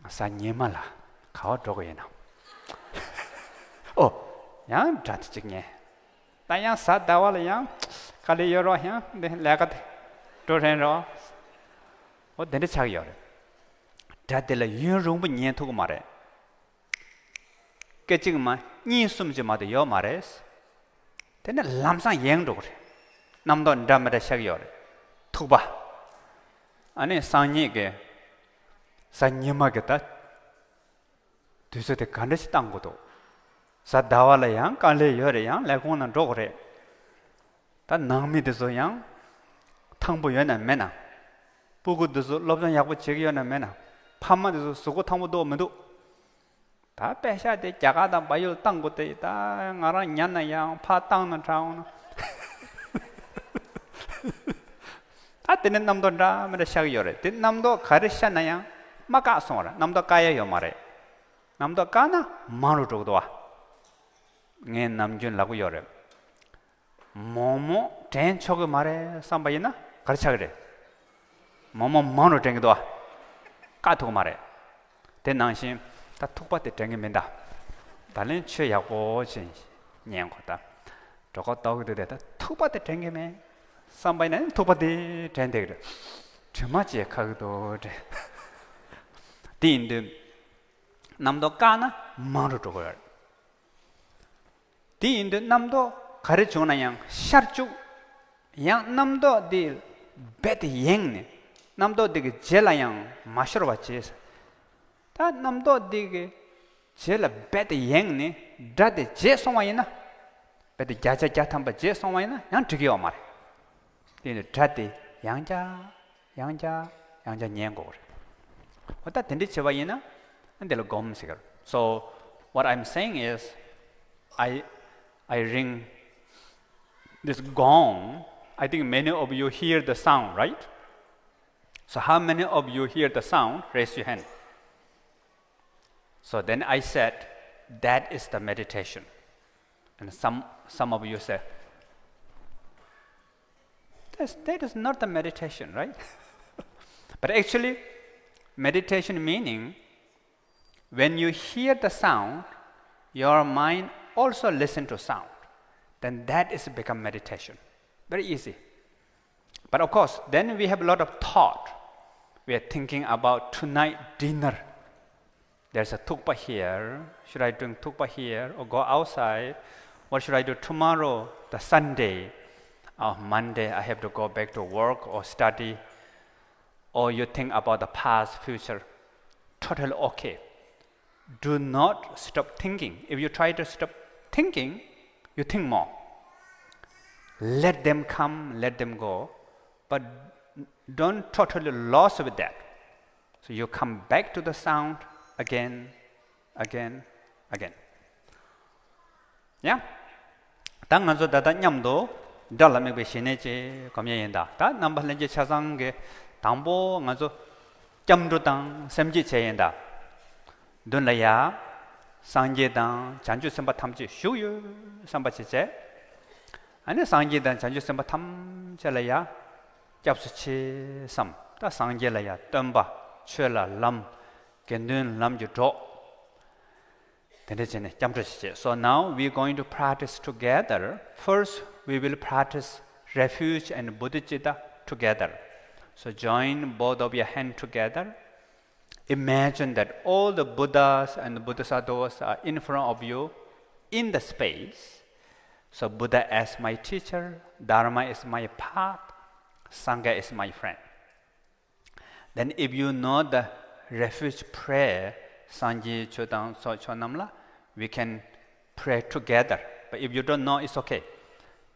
གཟའ་ཉི་མ་ལ་ག་བ་འགྲོ་དགོས་ཡིན་ན། ཨོ། ཡང་སྒྲ་དེ་གཅིག་ཉན། ད་ཡང་གཟའ་ཟླ་བ་ལ་ཡང་དཀའ་ལས་ཡོད་རོགས། ཡང་འདི་ལས་ཀ་དེ་འགྲོ་རན་རོགས། ཨོ་དེ་འདྲ་ཆགས་ཡོད་རེད། སྒྲ་དེ་ལ་ཡུན་རིང་པོ་ཉན་ཐུབ་ཀྱི་མ་རེད། སྐད་ཅིག་མ་གཉིས་གསུམ་ཅིག་མ་གཏོགས་ཡོད་མ་རེད། དེ་ནས་ལམ་སང་ཡེངས་འགྲོ་གི་རེད། རྣམ་རྟོག་འདྲ་མི་འདྲ་ཤར་གྱི་ཡོད་རེད། ཐུག་པ། ཨ་ནི་སང་ཉིན་གྱི་གཟའ་ཉི་མ་གི་ད་དུས་ཚོད་དེ་ག་འདྲ་ཞིག་བཏང་དགོས་འདུག་གཟའ་ཟླ་བ་ལ་ཡང་དཀའ་ལས་ཡོད་རེད། ཡང་ལས་ཁུངས་ནང་འགྲོ་དགོས་རེད། ད་ནང་མི་དེ་ཚོ་ཡང་ཐང་པོ་ཡོད་ན་མེད་ན། སྤུ་གུ་དེ་ཚོ་སློབ་སྦྱོང་ཡག་པོ་བྱེད་ཀྱི་ཡོད་ན་མེད་ན། ཕ་མ་དེ་ཚོ་གཟུགས་པོ་ཐང་པོ་འདུག་མི་འདུག་ད་པད་ཤག་དེ་རྒྱ་གར་དང་བལ་ཡུལ་བཏང་དགོས་ཏེ། ད་ང་རང་ཉར་ན་ཡང་ཕར་བཏང་ན་དྲག་འོང་ན། ད་དེ་ནས་རྣམ་རྟོག་འདྲ་མི་འདྲ་ཤར་གྱི་ཡོད་རེད། དེ་རྣམ་རྟོག་ག་རེ་ཤར་ན་ཡང་མ་བཀག་སོང་བ་རེད། རྣམ་རྟོག་བཀག་ཡ་ཡོད་མ་རེད། རྣམ་རྟོག་བཀག་ན་མང་རུ་འགྲོ་གི་འདུག་བ། ངས་ནམ་རྒྱུན་ལབ་ཀྱི་ཡོད་རེད། མོག་མོག་དྲན་ཆོག་གི་མ་རེད་བསམ་པ་ཡིན་ན་ག་རེ་ཆགས་ཀྱི་རེད། མོག་མོག་མང་རུ་དྲན་གྱི་འདུག་བ། བཀག་ཐུབ་ཀྱི་མ་རེད། དེ་ནང་བཞིན་ད་ཐུག་པ་དེ་དྲན་གྱི་མིན་ད། ད་ལན་ཆོས་ཡག་པོ་ཅིག་ཉན་དགོས་ད། གྲོད་ཁོག་ལྟོགས་ཀྱི་འདུག་དེ་ད་ཐུག་པ་དེ་དྲན་གྱི་མེད་བསམ་པ་ཡིན་ན་ཐུག་པ་དེ་དྲན་བསྡད་ཀྱི་རེད། དྲི་མ་བཅས་ཁ་གི་འདུག་དྲན། དེ་ཡིན་དུས། རྣམ་རྟོག་བཀག་ན་མང་རུ་འགྲོ་གི་རེད། དེ་ཡིན་དུས་རྣམ་རྟོག་ག་རེ་བྱུང་ན་ཡང་ཤར་བཅུག་ཡང་རྣམ་རྟོག་འདི་རྦད་དེ་ཡེངས་ནས་རྣམ་རྟོག་འདི་གི་རྗེས་ལ་ཡང་མ་ཤོར་བ་བྱས། ད་རྣམ་རྟོག་འདི་གི་རྗེས་ལ་རྦད་དེ་ཡེངས་ནས་སྒྲ་དེ་བརྗེད་སོང་བ་ཡིན་ན། རྦད་དེ་བརྒྱ་ཆ་བརྒྱ་ཐམ་པ་བརྗེད་སོང་བ་ཡིན་ན་ཡང་འགྲིག་གི་ཡོད་མ་རེད། དེ་ནི་སྒྲ་དེ་ཡང་བསྐྱར་ཡང་བསྐྱར་ཡང་བསྐྱར་ཉན་དགོས་རེད། འོ་ད་དེ་འདྲ་བྱེད་པ་ཡིན་ན་འདི་ལ་སྒོམ་ཟེར་གི་རེད། So what I'm saying is, I, I ring this gong. I think many of you hear the sound, right? So how many of you hear the sound? Raise your hand. So then I said, that is the meditation. And some, some of you said, That's, that is not the meditation, right? But actually, meditation meaning, when you hear the sound, your mind also listen to sound. Then that is become meditation. Very easy. But of course, then we have a lot of thought. We are thinking about tonight dinner. There's a thukpa here. Should I drink thukpa here or go outside? What should I do tomorrow, the Sunday? Oh, Monday, I have to go back to work or study. Or you think about the past, future. Totally okay. Do not stop thinking. If you try to stop thinking, you think more. Let them come, let them go, but don't totally lost with that. So you come back to the sound again, again, again. ཡ། ད་ང་ཚོ་ད་ལྟ་མཉམ་དུ་དགྲ་ལ་དམིགས་པའི་ཞི་གནས་ཅིག་སྒོམ་ཡས་ཡིན་ད། ད་རྣམ་པ་ལྷན་རྒྱས་ཆ་ཚང་གི་དང་པོ་ང་ཚོ་སྐྱབས་འགྲོ་དང་སེམས་བསྐྱེད་བྱས་ཡིན་ད། མདུན་ལ་ཡ། སངས་རྒྱས་དང་བྱང་ཆུབ་སེམས་དཔའ་ཐམས་ཅད་བཞུགས་ཡོད་བསམ་པ་བྱེད་བྱས། ཨ་ནི་སངས་རྒྱས་དང་བྱང་ཆུབ་སེམས་དཔའ་ཐམས་ཅད་ལ་ཡ། སྐྱབས་སུ་མཆི་བསམ། ད་སངས་རྒྱས་ལ་ཡ་སྟོན་པ། ཆོས་ལ་ལམ། དགེ་འདུན་ལམ་གྱི་གྲོགས། དེ་འདྲ་བྱས་ནས་སྐྱབས་འགྲོ་བྱེད་ཅེས། So now we are going to practice together. First, we will practice refuge and bodhicitta together. So join both of your hand together. Imagine that all the Buddhas and Bodhisattvas are in front of you in the space. So Buddha as my teacher, Dharma is my path, Sangha is my friend. Then if you know the refuge prayer, སངས་རྒྱས་ཆོས་དང་ཚོགས་མཆོག་རྣམས་ལ། We can pray together. But if you don't know, it's okay.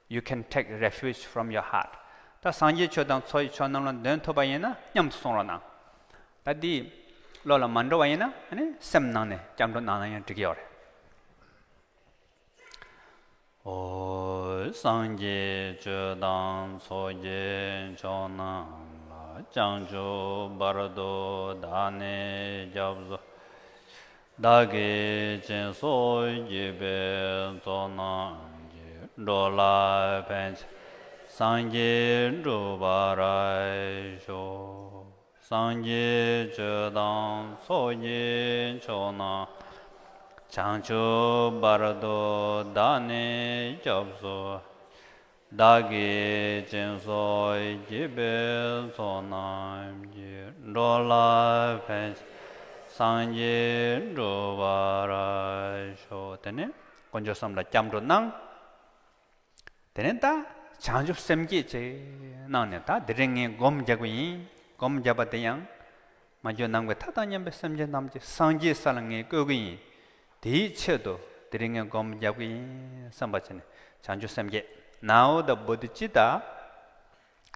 You can take refuge from your heart. ད་སངས་རྒྱས་ཆོས་དང་ཚོགས་ཀྱི་མཆོག་རྣམས་ལ་འདོན་ཐུབ་པ་ཡིན་ན་མཉམ་དུ་གསུང་རོགས་གནང་། ད་འདི་བློ་ལ་མ་འགྲོ་བ་ཡིན་ན་ཨ་ནི་སེམས་ནང་ནས་སྐྱབས་འགྲོ་གནང་ན་ཡང་འགྲིག་གི་ཡོད་རེད། ཨོ། སངས་རྒྱས་ཆོས་དང་ཚོགས་ཀྱི་མཆོག་རྣམས་ལ། བྱང་ཆུབ་བར་དུ་བདག་ནི་སྐྱབས་སུ། བདག་གིས་སྦྱིན་སོགས་བགྱིས་པའི་ཚོགས་རྣམས་ཀྱིས། འགྲོ་ལ་ཕན་ཕྱིར་སངས་རྒྱས་འགྲུབ་པར་ཤོག། སངས་རྒྱས་ཆོས་དང་ཚོགས་ཀྱི་མཆོག་རྣམས། བྱང་ཆུབ་བར་དུ་བདག་ནི་སྐྱབས་སུ། བདག་གིས་སྦྱིན་སོགས་བགྱིས་པའི་ཚོགས་རྣམས་ཀྱིས། འགྲོ་ལ་ཕན་ཕྱིར་སངས་རྒྱས་འགྲུབ་པར་ཤོག། དེ་ནས་དཀོན་མཆོག་གསུམ་ལ་སྐྱབས་འགྲོ་གནང་། དེ་ནས་ད་བྱང་ཆུབ་སེམས་བསྐྱེད་ཅིག་གནང་ནས། ད་དེ་རིང་ངས་སྒོམ་རྒྱག་གི་ཡིན། སྒོམ་བརྒྱབ་པ་དེ་ཡང་མ་གྱུར་ནམ་མཁའི་མཐའ་དང་མཉམ་པའི་སེམས་ཅན་ཐམས་ཅད་སངས་རྒྱས་ས་ལ་ངས་བཀོད་ཀྱི་ཡིན། དེའི་ཆེད་དུ་དེ་རིང་ངས་སྒོམ་རྒྱག་གི་ཡིན་བསམ་པ་བྱས་ནས་བྱང་ཆུབ་སེམས་བསྐྱེད། Now the Bodhicitta,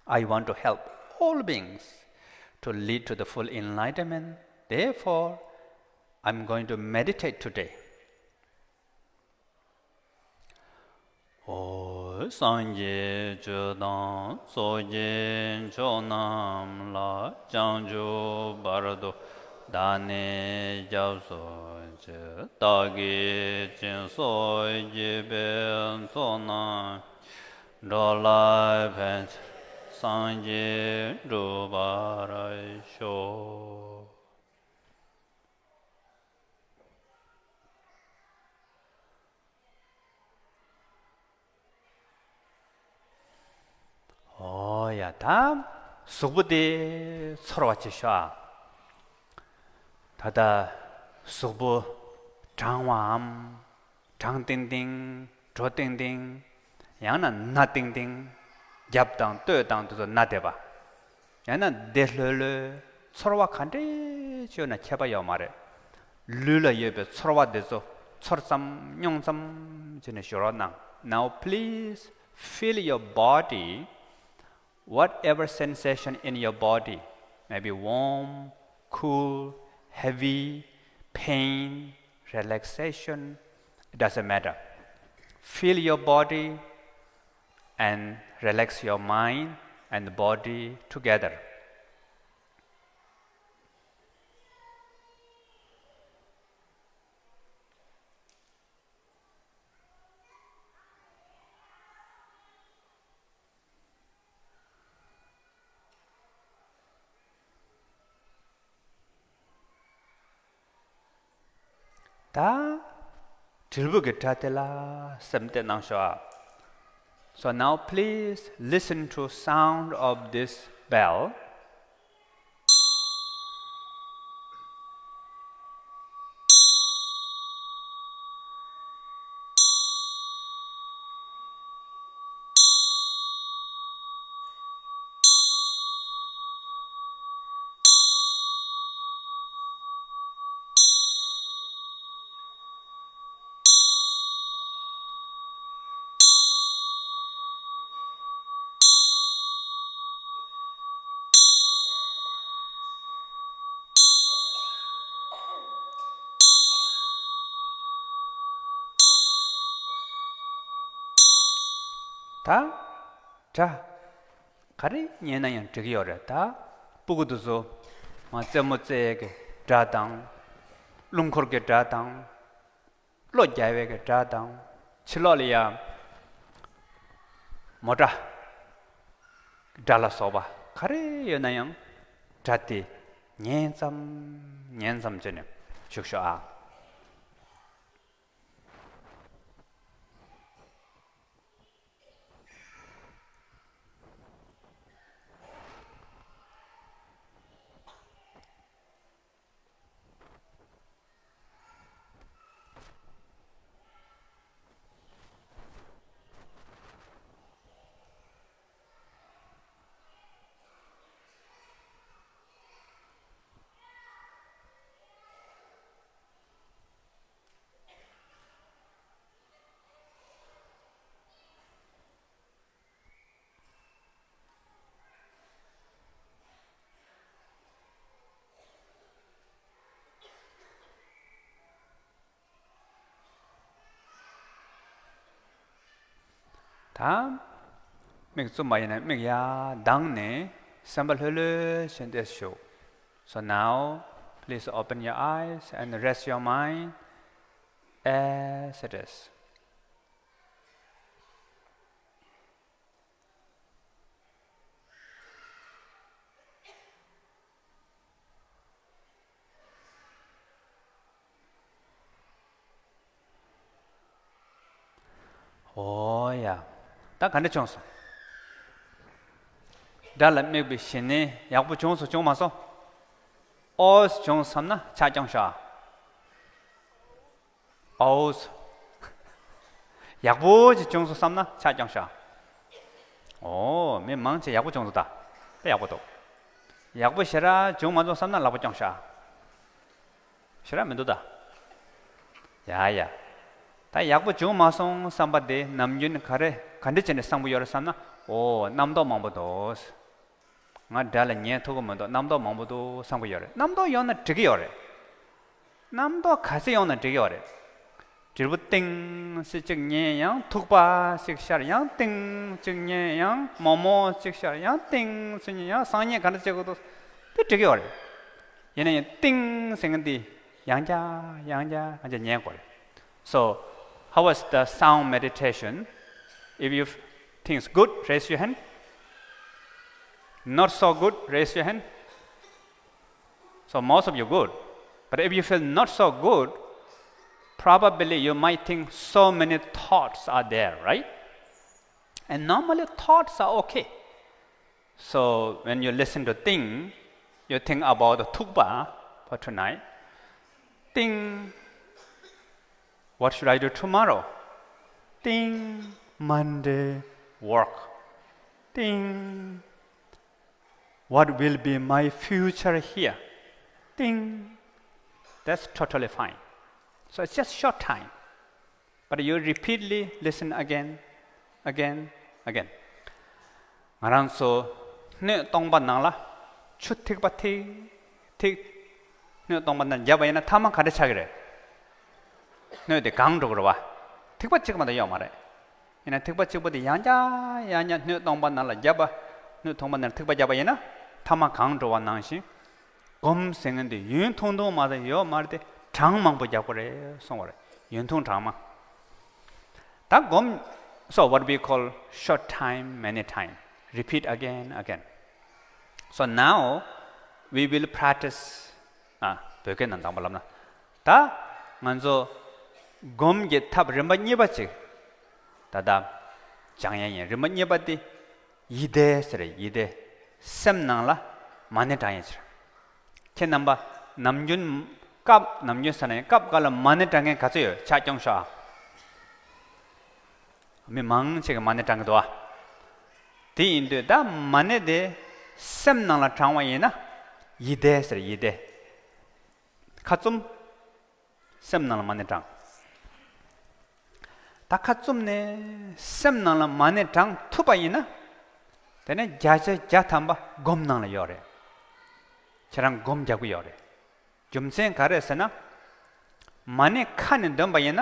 I want to help all beings to lead to the full enlightenment. Therefore, I'm going to meditate today. ཨོ། སངས་རྒྱས་ཆོས་དང་ཚོགས་ཀྱི་མཆོག་རྣམས་ལ། བྱང་ཆུབ་བར་དུ་བདག་ནི་སྐྱབས་སུ་མཆི། བདག་གིས་སྦྱིན་སོགས་བགྱིས་པའི་ཚོགས་རྣམས། འགྲོ་ལ་ཕན་ཕྱིར་སངས་རྒྱས་འགྲུབ་པར་ཤོག། ཨོ་ཡ། ད་གཟུགས་པོ་དེ་ཚོར་བ་བྱེད་ཤོག་ཨ། ད་ལྟ་གཟུགས་པོ་གྲང་བའམ། གྲང་ཏིང་ཏིང་། དྲོ་ཏིང་ཏིང་། ཡང་ན་ན་ཏིང་ཏིང་། རྒྱབ་དང་སྟོད་དང་དེ་ཚོ་ན་བསྡད་པ། ཡང་ན་བདེ་ལྷོད་ལྷོད། ཚོར་བ་ག་འདྲས་བྱུང་ན་ཁྱད་པར་ཡོད་མ་རེད། ལུས་ལ་ཡོད་པའི་ཚོར་བ་དེ་ཚོ་ཚོར་ཙམ་མྱོང་ཙམ་བྱས་ནས་བཞུགས་རོགས་གནང་། Now please feel your body, whatever sensation in your body, maybe warm, cool, heavy, pain, relaxation, it doesn't matter. Feel your body and relax your mind and body together. ད་དྲིལ་བུ་གི་སྒྲ་དེ་ལ་སེམས་གཏད་གནང་ཤོག་ཨ། So now please listen to sound of this bell. ད་སྒྲ་ག་རེ་ཉན་ན་ཡང་འགྲིག་གི་ཡོད་རེད། ད་སྤུ་གུ་དེ་ཚོ་ང་རྩེད་མོ་རྩེ་ཡས་ཀྱི་སྒྲ་དང་། རླུང་འཁོར་གྱི་སྒྲ་དང་། གློ་རྒྱག་པའི་གི་སྒྲ་དང་། ཕྱི་ལོགས་ལ་ཡང་མོ་ཊ་སྒྲ་ལ་སོགས་པ་ག་རེ་ཡོད་ན་ཡང་སྒྲ་དེ་ཉན་ཙམ་ཉན་ཙམ་བྱས་ནས་བཞུགས་ཤོག་ཨ། ད་མིག་བཙུམ་པ་ཡིན་ན་མིག་ཡར་གདངས་ནས་སེམས་པ་ལྷོད་ལྷོད་བྱས་ཏེ་བཞུགས། So now, please open your eyes and rest your mind as it is. ཨོ་ཡ། ད་ག་འདྲ་བྱུང་སོང་། སྒྲ་ལ་དམིགས་པའི་ཞི་གནས་ཡག་པོ་བྱུང་སོང་བྱུང་མ་སོང་། ཨོ་བྱུང་བསམ་ན་ཕྱག་རྐྱོང་ཤོག་ཨ། ཨོ། ཡག་པོ་ཅིག་བྱུང་སོང་བསམ་ན་ཕྱག་རྐྱོང་ཤོག་ཨོ། མི་མང་ཆེ་ཡག་པོ་བྱུང་སོང་ད། དཔེ་ཡག་པོ་འདུག་ཡག་པོ་ཞེ་དྲག་བྱུང་མ་སོང་བསམ་ན་ལག་པ་རྐྱོང་ཤོག་ཞེ་དྲག་མི་འདུག་ད། ཡ་ཡ། ད་ཡག་པོ་བྱུང་མ་སོང་བསམ་པ་དེ་ནམ་རྒྱུན་ག་རེ་ག་འདྲ་བྱས་ནས་བསམ་གྱི་ཡོད་རེད་བསམ་ན། ཨོ། རྣམ་རྟོག་མང་པོ་འདུག་ང་སྒྲ་ལ་ཉན་ཐུབ་ཀྱི་མི་འདུག་རྣམ་རྟོག་མང་པོ་འདུག་བསམ་གྱི་ཡོད་རེད། རྣམ་རྟོག་ཡོང་ན་འགྲིག་གི་ཡོད་རེད། རྣམ་རྟོག་ག་ཚོད་ཡོང་ན་འགྲིག་གི་ཡོད་རེད། དྲིལ་བུ་ཏིང་ཟེར་གཅིག་ཉན། ཡང་ཐུག་པ་ཟེར་ཤར། ཡང་ཏིང་གཅིག་ཉན། ཡང་མོག་མོག་གཅིག་ཤར། ཡང་ཏིང་ཟེར་ཉན། ཡང་སང་ཉིན་ག་འདྲ་བྱེད་དགོས་འདུག་དེ་འགྲིག་གི་ཡོད་རེད། ཡིན་ན་ཡང་ཏིང་ཟེར་མཁན་དེ་ཡང་བསྐྱར་ཡང་བསྐྱར་ཡང་བསྐྱར་ཉན་དགོས་རེད། So, how was the sound meditation? If you think it's good, raise your hand. Not so good, raise your hand. So most of you good. But if you feel not so good, probably you might think so many thoughts are there, right? And normally thoughts are okay. So when you listen to ཏིང, you think about the ཐུག་པ for tonight. ཏིང, what should I do tomorrow? ཏིང, Monday work. ཏིང, what will be my future here? ཏིང, that's totally fine. So it's just short time. But you repeatedly listen again, again, again. ང་རང་ཚོ་སྣོད་སྟོང་པ་ནང་ལ་ཆུ་ཐིགས་པ་ཐིགས་ཐིགས། སྣོད་སྟོང་པ་ནང་བརྒྱབ་པ་ཡིན་ན་ཐ་མ་ག་འདྲ་ཆགས་ཀྱི་རེད། སྣོད་དེ་གང་འགྲོ་གི་རེད་བ། ཐིགས་པ་གཅིག་མ་གཏོགས་ཡོད་མ་རེད། ཡིན་ན་ཐིགས་པ་གཅིག་པོ་དེ་ཡང་བསྐྱར་ཡང་བསྐྱར་སྣོད་སྟོང་པ་ནང་ལ་བརྒྱབ་པ། སྣོད་སྟོང་པ་ནང་ལ་ཐིགས་པ་བརྒྱབ་པ་ཡིན་ན་ཐ་མ་གང་འགྲོ་བ་ནང་བཞིན། སྒོམ་ཟེར་མཁན་དེ་ཡུན་ཐུང་ཐུང་མ་གཏོགས་ཡོད་མ་རེད་དེ། གྲངས་མང་པོ་རྒྱག་དགོས་རེད་གསུངས་པ་རེད། ཡུན་ཐུང་གྲངས་མང་། ད་སྒོམ། So what we call short time, many time. Repeat again, again. So now we will practice. ཨ། བོད་སྐད་ནང་དང་པོ་ལབ་ན། ད་ ང་ཚོ་སྒོམ་གྱི་ཐབས་རིམ་པ་གཉིས་པ་ཅིག་ད་ལྟ་སྦྱང་ཡ་ཡིན། རིམ་པ་གཉིས་པ་དེ་ཡིད་བཟླས་ཟེར། ཡིད་བཟླས། སེམས་ནང་ལ་མ་ཎི་བགྲང་ཡ་ཅིག་ཁྱེད་རྣམ་པ་ནམ་རྒྱུན་སྐབས་ནམ་རྒྱུན་ཟེར་ན་ཡང་སྐབས་འགའ་ལ་མ་ཎི་བགྲང་མཁན་ག་ཚོད་ཡོད། ཕྱག་རྐྱོང་ཤོག་ཨ། མི་མང་ཆེ་གིས་མ་ཎི་བགྲང་གི་འདུག་ཨ། དེ་ཡིན་དུས་ད་མ་ཎི་དེ་སེམས་ནང་ལ་བགྲང་བ་ཡིན་ན་ཡིད་བཟླས་ཟེར། ཡིད་བཟླས། ཁ་བཙུམ། སེམས་ནང་ལ་མ་ཎི་བགྲང་། ད་ཁ་བཙུམ་ནས་སེམས་ནང་ལ་མ་ཎི་བགྲང་ཐུབ་པ་ཡིན་ན། དེ་ནས་བརྒྱ་ཆ་བརྒྱ་ཐམ་པ་སྒོམ་ནང་ལ་ཡོད་རེད། ཁྱེད་རང་སྒོམ་རྒྱག་གི་ཡོད་རེད། རྒྱུ་མཚན་ག་རེ་ཟེར་ན། མ་ཎི་ཁ་ནས་འདོན་པ་ཡིན་ན།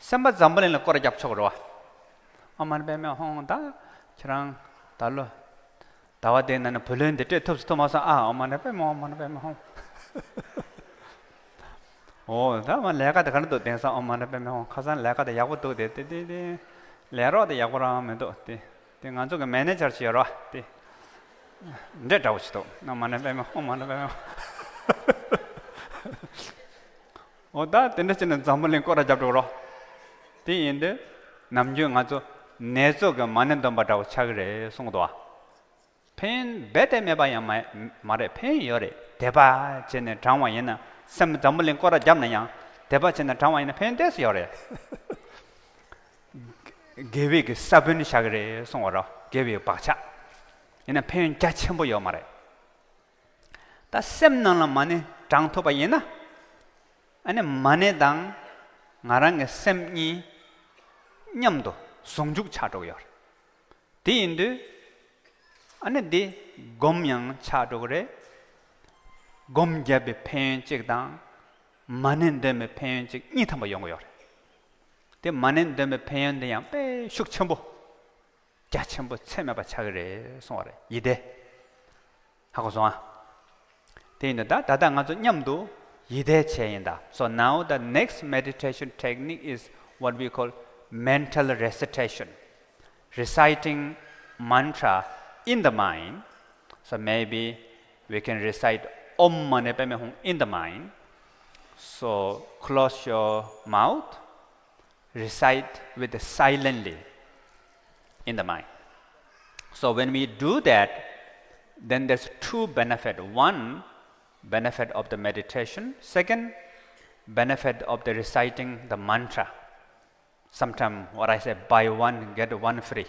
སེམས་པ་འཛམ་བུ་གླིང་ལ་སྐོར་ར་རྒྱབ་ཆོག་རེད་བ། ཨོཾ་མ་ཎི་པདྨེ་ཧཱུྃ། ད་ཁྱེད་རང་ད་ལོ་ཟླ་བ་འདིའི་ནང་ནས་བུ་ལོན་འདི་སྤྲད་ཐུབ་སུ་ཐུབ་མ་སོང་ཨ། ཨོཾ་མ་ཎི་པདྨེ་ཧཱུྃ། ཨོཾ་མ་ཎི་པདྨེ་ཧཱུྃ། ཨོ་ད་མ་ལས་ཀ་དེ་ག་རེ་འདུག་དེང་སང་ཨོཾ་མ་ཎི་པདྨེ་ཧཱུྃ། ཁ་སང་ལས་ཀ་དེ་ཡག་པོ་འདུག་དེ་དེ་དེ་དེ་ལས་རོགས་དེ་ཡག་པོ་རང་མི་འདུག་དེ་དེ་ང་ཚོ་གི་མེ་ནེ་ཇར་ཅིག་ཡོད་རེད་བ། དེ་འདྲ་འདྲ་བོ་ཞིག་འདུག་ཨོཾ་མ་ཎི་པདྨེ་ཧཱུྃ། ཨོཾ་མ་ཎི་པདྨེ་ཧཱུྃ། ཨོ་ད་དེ་འདྲ་བྱས་ནས་འཛམ་བུ་གླིང་སྐོར་ར་རྒྱབ་འགྲོ་རོགས། དེ་ཡིན་དུས་ནམ་རྒྱུན་ང་ཚོ་ནེ་ཙོ་གི་མ་ཎི་འདོན་པ་འདྲ་བོ་ཆགས་ཀྱི་རེད་གསུངས་འདུག་བ། ཕན་ཡོན་རྦད་དེ་མེད་པ་ཡང་མ་མ་རེད། ཕན་ཡོན་ཡོད་རེད། དད་པ་བྱས་ནས་བགྲང་བ་ཡིན་ན། སེམས་འཛམ་བུ་གླིང་སྐོར་ར་བརྒྱབ་ན་ཡང་དད་པ་བྱས་ནས་བགྲང་བ་ཡིན་ན་ཕན་ཡོན་ཏོག་ཙམ་ཡོད་རེད། དགེ་བའི་གི་ས་བོན་བཞག་གི་རེད་གསུང་བ་རེད། དགེ་བའི་བག་ཆགས། ཡིན་ན་ཕན་ཡོན་རྒྱ་ཆེན་པོ་ཡོད་མ་རེད། ད་སེམས་ནང་ལ་མ་ཎི་བགྲང་ཐུབ་པ་ཡིན་ན། ཨ་ནི་མ་ཎི་དང་ང་རང་གི་སེམས་གཉིས་མཉམ་དུ་ཟུང་འཇུག་ཆགས་འགྲོ་གི་ཡོད་རེད། དེ་ཡིན་དུས་ཨ་ནི་འདི་སྒོམ་ཡང་ཆགས་འགྲོ་གི་རེད། སྒོམ་བརྒྱབ་པའི་ཕན་ཡོན་གཅིག་དང་། མ་ཎི་འདོན་པའི་ཕན་ཡོན་གཅིག་གཉིས་ཐམ་པ་ཡོང་གི་ཡོད་རེད། དེ་མ་ཎི་འདོན་པའི་ཕན་ཡོན་འདི་ཡང་དཔེ་ཤུགས་ཆེན་པོ། རྒྱ་ཆེན་པོ་ཚད་མེད་པ་ཆགས་ཀྱི་རེད་གསུང་བ་རེད། ཡིད་བཟླས། ཧ་གོ་སོང་ཨ། དེ་ཡིན་ད་ད་ད་ལྟ་ང་ཚོ་མཉམ་དུ་ཡིད་བཟླས་བྱས་ཡིན་ད། So now the next meditation technique is what we call mental recitation. Reciting mantra in the mind. So maybe we can recite Om Mani Padme Hum in the mind. So close your mouth. Recite with silently in the mind. So when we do that, then there's two benefit. One, benefit of the meditation. Second, benefit of the reciting the mantra. Sometimes what I say, buy one, get one free.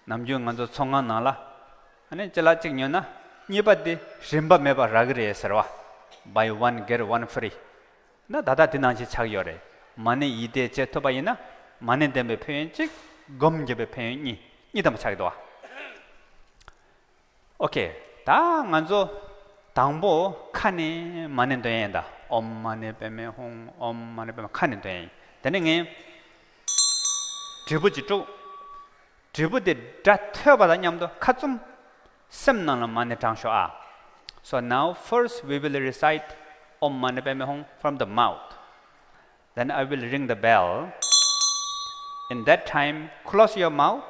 ནམ་རྒྱུན་ང་ཚོ་ཚོང་ཁང་ནང་ལ་ཨ་ནི་ཅ་ལག་གཅིག་ཉོས་ན་གཉིས་པ་དེ་རིན་པ་མེད་པ་རག་གི་རེད་ཟེར་བ། Buy one, get one free. ན་ད་ལྟ་དེ་ནང་བཞིན་ཆགས་ཡོད་རེད། མ་ཎི་ཡིད་བཟླས་བྱེད་ཐུབ་པ་ཡིན་ན་མ་ཎི་འདོན་པའི་ཕན་ཡོན་གཅིག་སྒོམ་བརྒྱབ་པའི་ཕན་ཡོན་གཉིས། གཉིས་ཐམ་པ་ཆགས་ཀྱི་འདུག་བ། ཨོ་ཁེ། ད་ང་ཚོ་དང་པོ་ཁ་ནས་མ་ཎི་འདོན་ཡིན་ད། ཨོཾ་མ་ཎི་པདྨེ་ཧཱུྃ། ཨོཾ་མ་ཎི་པདྨེ། ཁ་ནས་འདོན་ཡིན། དེ་ནས་ངས་དྲིལ་བུ་ཅིག་དཀྲུགས། དྲིལ་བུ་དེ་སྒྲ་ཐོས་པ་དང་མཉམ་དུ་ཁ་བཙུམ། སེམས་ནང་ལ་མ་ཎི་བགྲང་ཤོག་ཨ། So now first we will recite Om Mani Padme Hum from the mouth. Then I will ring the bell. In that time, close your mouth,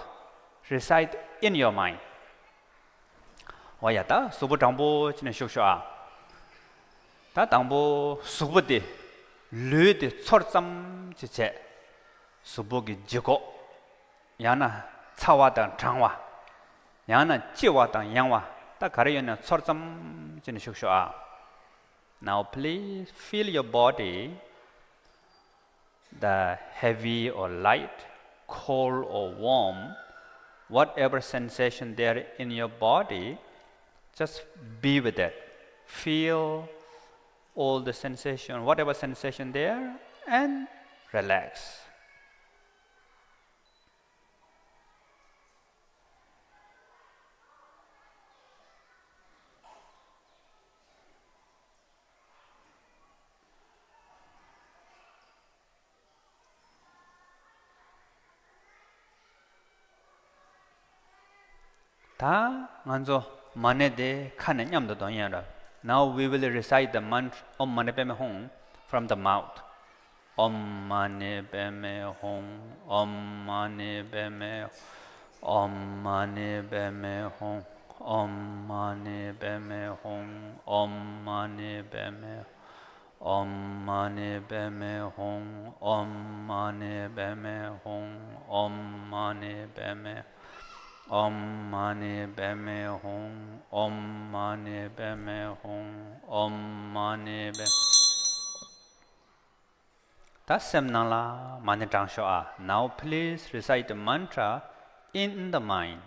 recite in your mind. འོ་ཡ། ད་གཟུགས་པོ་དྲང་པོ་བྱས་ནས་བཞུགས་ཤོག་ཨ། ད་དང་པོ་གཟུགས་པོ་དེ་ལུས་དེ་ཚོར་ཙམ་ཅིག་བྱས། གཟུགས་པོ་གི་ལྗིད་ཁོག་ཡང་ན་ཚ་བ་དང་གྲང་བ། ཡང་ན་ལྕི་བ་དང་ཡང་བ། ད་ག་རེ་ཡོད་ན་ཚོར་ཙམ་བྱས་ནས་བཞུགས་ཤོག་ཨ། Now please feel your body, the heavy or light, cold or warm, whatever sensation there in your body, just be with it. Feel all the sensation, whatever sensation there, and relax. ད་ང་ཚོ་མ་ཎི་དེ་ཁ་ནས་མཉམ་དུ་འདོན་ཡིན་ར། Now we will recite the mantra Om Mani Padme Hum from the mouth. Om Mani Padme Hum, Om Mani Padme, Om Mani Padme Hum, Om Mani Padme Hum, Om Mani Padme Hum. ཨོཾ་མ་ཎི་པདྨེ་ཧཱུྃ། ཨོཾ་མ་ཎི་པདྨེ་ཧཱུྃ། ཨོཾ་མ་ཎི་པདྨེ། ཨོཾ་མ་ཎི་པདྨེ་ཧཱུྃ། ཨོཾ་མ་ཎི་པདྨེ་ཧཱུྃ། ཨོཾ་མ་ཎི་པདྨེ། ད་སེམས་ནང་ལ་མ་ཎི་བགྲངས་ཤོག་ཨ། Now please recite the mantra in the mind.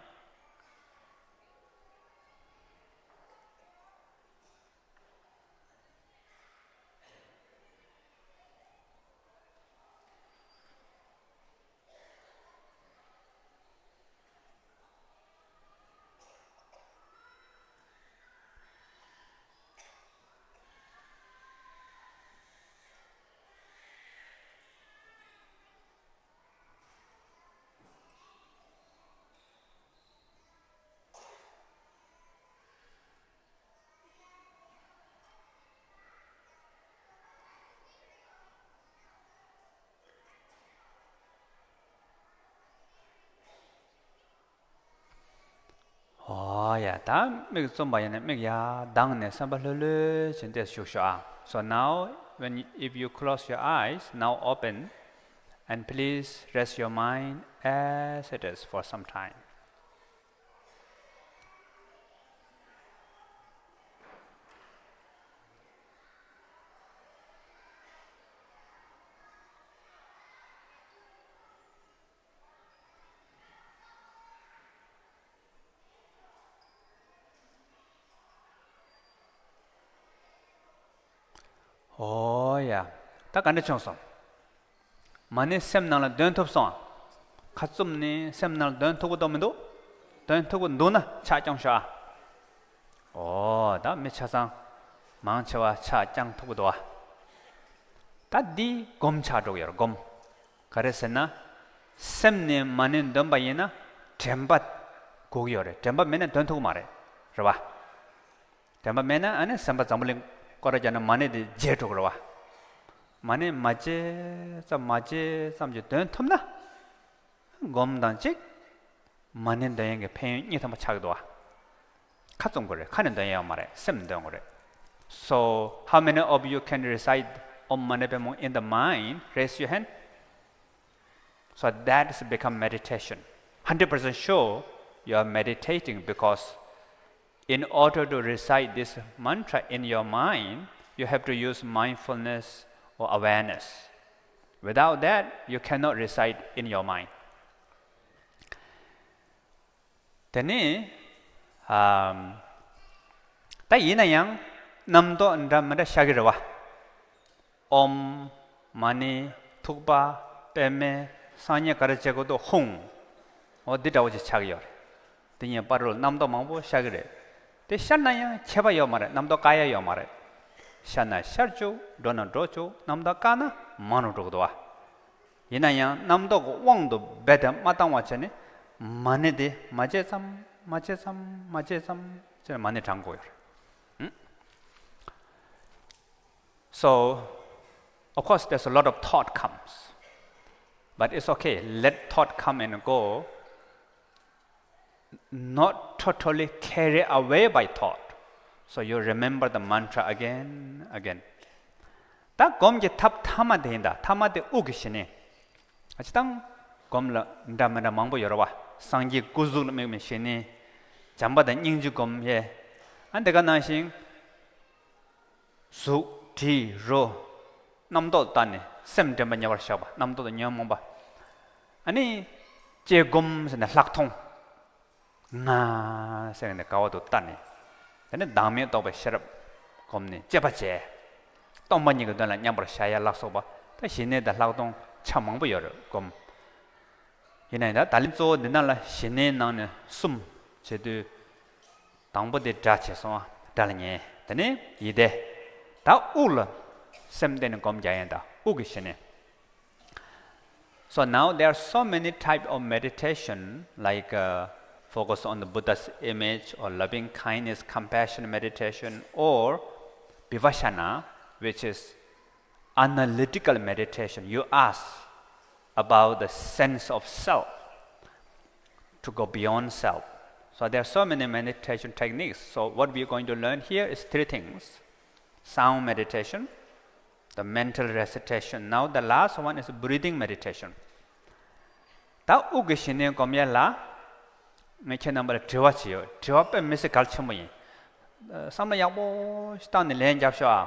ཨོ་ཡ། ད་མིག་བཙུམ་པ་ཡིན་ན་མིག་ཡར་གདངས་ནས་སེམས་པ་ལྷོད་ལྷོད་བྱས་ཏེ་བཞུགས་ཤོག་ཨ། So now, when you, if you close your eyes, now open and please rest your mind as it is for some time. ཨོ་ཡ། ད་ག་འདྲ་བྱུང་སོང་། མ་ཎི་སེམས་ནང་ལ་འདོན་ཐུབ་སོང་ཨ། ཁ་བཙུམ་ནས་སེམས་ནང་ལ་འདོན་ཐུབ་ཀྱི་འདུག་མི་འདུག་འདོན་ཐུབ་ཀྱི་འདུག་ན་ཕྱག་བརྐྱངས་ཤོག་ཨ། ཨོ་ད་མི་ཆ་ཚང་མང་ཆེ་བ་ཕྱག་བརྐྱངས་ཐུབ་ཀྱི་འདུག་ཨ། ད་འདི་སྒོམ་ཆགས་འགྲོ་གི་ཡོད་རེད། སྒོམ། ག་རེ་ཟེར་ན། སེམས་ནས་མ་ཎི་འདོན་པ་ཡིན་ན་དྲན་པ་དགོས་ཀྱི་ཡོད་རེད། དྲན་པ་མེད་ན་འདོན་ཐུབ་ཀྱི་མ་རེད། རེད་བ། དྲན་པ་མེད་ན་ཨ་ནི་སེམས་པ་འཛམ་བུ་གླིང་སྐོར་ར་རྒྱག་ན་མ་ཎི་དེ་བརྗེད་འགྲོ་གི་རེད་བ། མ་ཎི་མ་བརྗེད་ཙམ་མ་བརྗེད་ཙམ་གྱིས་འདོན་ཐུབ་ན། སྒོམ་དང་གཅིག་མ་ཎི་འདོན་ཡག་གི་ཕན་ཡོན་གཉིས་ཐམ་པ་ཆགས་ཀྱི་འདུག་བ། ཁ་བཙུམ་དགོས་རེད། ཁ་ནས་འདོན་ཡག་མ་རེད། སེམས་ནས་འདོན་དགོས་རེད། So, how many of you can recite Om Mani Padme Hum in the mind? Raise your hand. So that's become meditation. Hundred percent sure you are meditating, because in order to recite this mantra in your mind, you have to use mindfulness or awareness. Without that, you cannot recite in your mind. དེ་ནས་ཨམ། ད་ཡིན་ན་ཡང་རྣམ་རྟོག་འདྲ་མི་འདྲ་ཤར་གི་རེད་བ། ཨོཾ། མ་ཎི། ཐུག་པ། པདྨེ། སངས་རྒྱས་ག་རེ་བྱེད་དགོས་འདུག་ཧཱུྃ། འོ་འདི་འདྲ་བོ་ཅིག་ཆགས་ཀྱི་ཡོད་རེད། འདི་གཉིས་བར་དུ་རྣམ་རྟོག་མང་པོ་ཤར་གི་རེད། དེ་ཤར་ན་ཡང་ཁྱད་པར་ཡོད་མ་རེད། རྣམ་རྟོག་བཀག་ཡ་ཡོད་མ་རེད། ཤར་ན་ཤར་བཅུག་འགྲོ་ན་འགྲོ་བཅུག་རྣམ་རྟོག་བཀག་ན་མང་རུ་འགྲོ་གི་འདུག་བ། ཡིན་ན་ཡང་རྣམ་རྟོག་གི་དབང་དུ་རྦད་དེ་མ་བཏང་བ་བྱས་ནས་མ་ཎི་དེ་མ་བརྗེད་ཙམ་མ་བརྗེད་ཙམ་མ་བརྗེད་ཙམ་བྱས་ནས་མ་ཎི་བགྲང་དགོས་ཡོད་རེད། So, of course, there's a lot of thought comes. But it's okay. Let thought come and go. Not totally carried away by thought. So you remember the mantra again, again. ད་སྒོམ་གྱི་ཐབས་ཐ་མ་དེ་ཡིན་ད། ཐ་མ་དེ་དབུགས་ཀྱི་ཞི་གནས། ཨ་ཅི་དང་སྒོམ་ལ་འདྲ་མི་འདྲ་མང་པོ་ཡོད་རེད་བ། སངས་རྒྱས་སྐུ་གཟུགས་ལ་དམིགས་པའི་ཞི་གནས། བྱམས་པ་དང་སྙིང་རྗེ་སྒོམ་ཡས། ཨ་འདི་ག་ནང་བཞིན། གཟུགས་དྲི་རོ། རྣམ་རྟོག་ལྟ་ནས་སེམས་དྲན་པ་ཉེ་བར་བཞག་པ། རྣམ་རྟོག་དང་ཉོན་མོངས་པ། ཨ་ནི། ལྕེ་བསྒོམ་ཟེར་ནས་ལྷག་མཐོང་། ང་ཟེར་ནས་དགའ་བ་དུ་ལྟ་ནས། དེ་ནས་བདག་མེད་རྟོགས་པའི་ཤེས་རབ་བསྒོམ་ནས་དཔྱད་པ་བྱས། སྟོང་པ་ཉིད་ཀྱི་དོན་ལ་མཉམ་པར་བཞག་ཡ་ལ་སོགས་པ། ད་ཞི་གནས་དང་ལྷག་མཐོང་ཆ་མང་པོ་ཡོད་རེད་སྒོམ། ཡིན་ན་ཡང་ད་ད་ལན་གཙོ་བོ་འདི་ནང་ལ་ཞི་གནས་ནང་ནས་གསུམ་བྱེད་དུས། དང་པོ་དེ་སྒྲ་བྱས་སོང་ཨ། སྒྲ་ལ་ཉན། དེ་ནས་ཡིད་བདེ། ད་དབུགས་ལ་སེམས་གཏད་ནས་སྒོམ་རྒྱག་ཡན་ད་དབུགས་ཀྱི་ཞི་གནས། So now there are so many type of meditation, like, uh, focus on the Buddha's image or loving kindness, compassion meditation, or Vipassana, which is analytical meditation. You ask about the sense of self, to go beyond self. So there are so many meditation techniques. So what we are going to learn here is three things. Sound meditation, the mental recitation. Now the last one is breathing meditation. ད་དབུགས་ཀྱི་གཞི་གནས་སྒོམ་ཡས་ལ་ངས་ཁྱེད་རྣམ་པ་ལ་དྲི་བ་ཅིག་ཡོད། དྲི་བ་དཔེ་མི་སྲིད་གལ་ཆེན་པོ་ཡིན། བསམ་བློ་ཡག་པོ་ཞིག་བཏང་ནས་ལན་རྒྱབ་ཤོག་ཨ།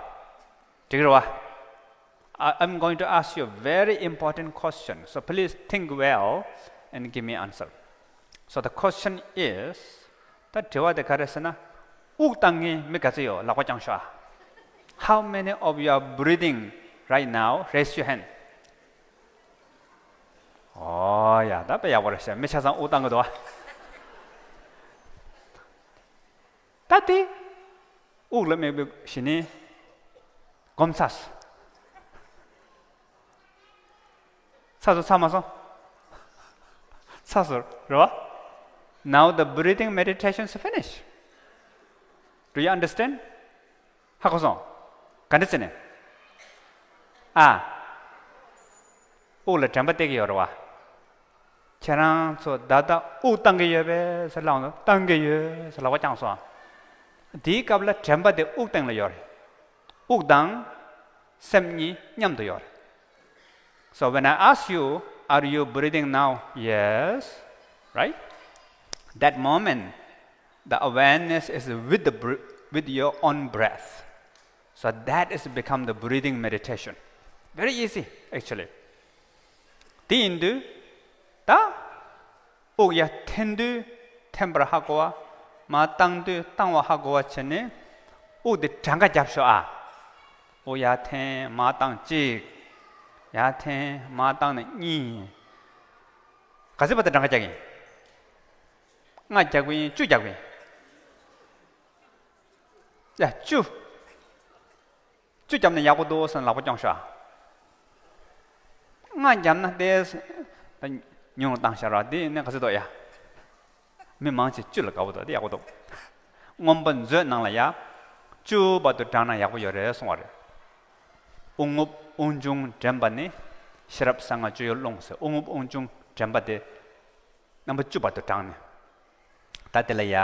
འགྲིག་རེད་བ། I- I'm going to ask you a very important question, so please think well and give me answer. So the question is, ད་དྲི་བ་དེ་ག་རེ་ཟེར་ན། དབུགས་བཏང་མཁན་མི་ག་ཚོད་ཡོད། ལག་པ་བརྐྱངས་ཤོག་ཨ། How many of you are breathing right now? Raise your hand. ཨོ་ཡ། ད་དཔེ་ཡག་པོ་རེད་ཤག་མི་ཆ་ཚང་དབུགས་བཏང་གི་འདུག་ཨ། ད་དེ་དབུགས་ལ་དམིགས་པའི་གཞི་གནས་སྒོམ་ཚར་སོང་། ཚར་སོང་། ཚར་མ་སོང་། ཚར་སོང་རེད་བ། Now the breathing meditation is finished. Do you understand? ཧ་གོ་སོང་། ག་འདྲ་བྱས་ནས། ཨ། དབུགས་ལ་དྲན་པ་གཏད་ཀྱི་ཡོད་རེད་བ། ཁྱེད་རང་ཚོ་ད་ལྟ་དབུགས་བཏང་གི་ཡོད་པས་ཟེར་ལབ་ན། བཏང་གི་ཡོད་ཟེར་ལག་པ་བརྐྱངས་སོང་། དེའི་སྐབས་ལ་དྲན་པ་དེ་དབུགས་སྟེང་ལ་ཡོད་རེད། དབུགས་དང་སེམས་གཉིས་མཉམ་དུ་ཡོད་རེད། So when I ask you, are you breathing now? Yes, right? That moment, the awareness is with the br- with your own breath. So that is become the breathing meditation. Very easy, actually. དེ་ཡིན་དུས་ད་དབུགས་ཡར་འཐེན་དུས་འཐེན་པར་ཧ་གོ་བ། མར་བཏང་དུས་བཏང་བ་ཧ་གོ་བ་བྱས་ནས་དབུགས་དེ་གྲངས་ཀ་རྒྱབ་ཤོག་ཨ། དབུགས་ཡར་འཐེན་མར་བཏང་གཅིག་ཡར་འཐེན་མར་བཏང་ནས་གཉིས། ག་ཚོད་བར་དུ་གྲངས་ཀ་རྒྱག་གི་ཡིན། ལྔ་རྒྱག་གི་ཡིན། བཅུ་རྒྱག་གི་ཡིན། ཡ་བཅུ། བཅུ་བརྒྱབ་ན་ཡག་པོ་འདུག་ཟེར་ན་ལག་པ་རྐྱོང་ཤོག་ཨ། ལྔ་བརྒྱབ་ན་ཏོག་ཙམ་ཉུང་རུ་བཏང་ཤག་ར། དེ་ནས་ག་ཚོད་འདུག་ཡ། མི་མང་ཆེ་བཅུ་ལ་དགའ་པོ་འདུག་དེ་ཡག་པོ་འདུག་སྔོན་པོ་མཛོད་ནང་ལ་ཡ། བཅུ་བར་དུ་བགྲངས་ན་ཡག་པོ་ཡོད་རེད་གསུང་བ་རེད། དབུགས་རྔུབ་དབུགས་འབྱུང་དྲན་པ་ནི། ཤེས་རབ་གསང་སྔགས་བཅུ་ཡི་ཀློང་ཟེར། དབུགས་རྔུབ་དབུགས་འབྱུང་དྲན་པ་དེ། རྣམ་པ་བཅུ་བར་དུ་བགྲངས་ནས། ད་དེ་ལ་ཡ།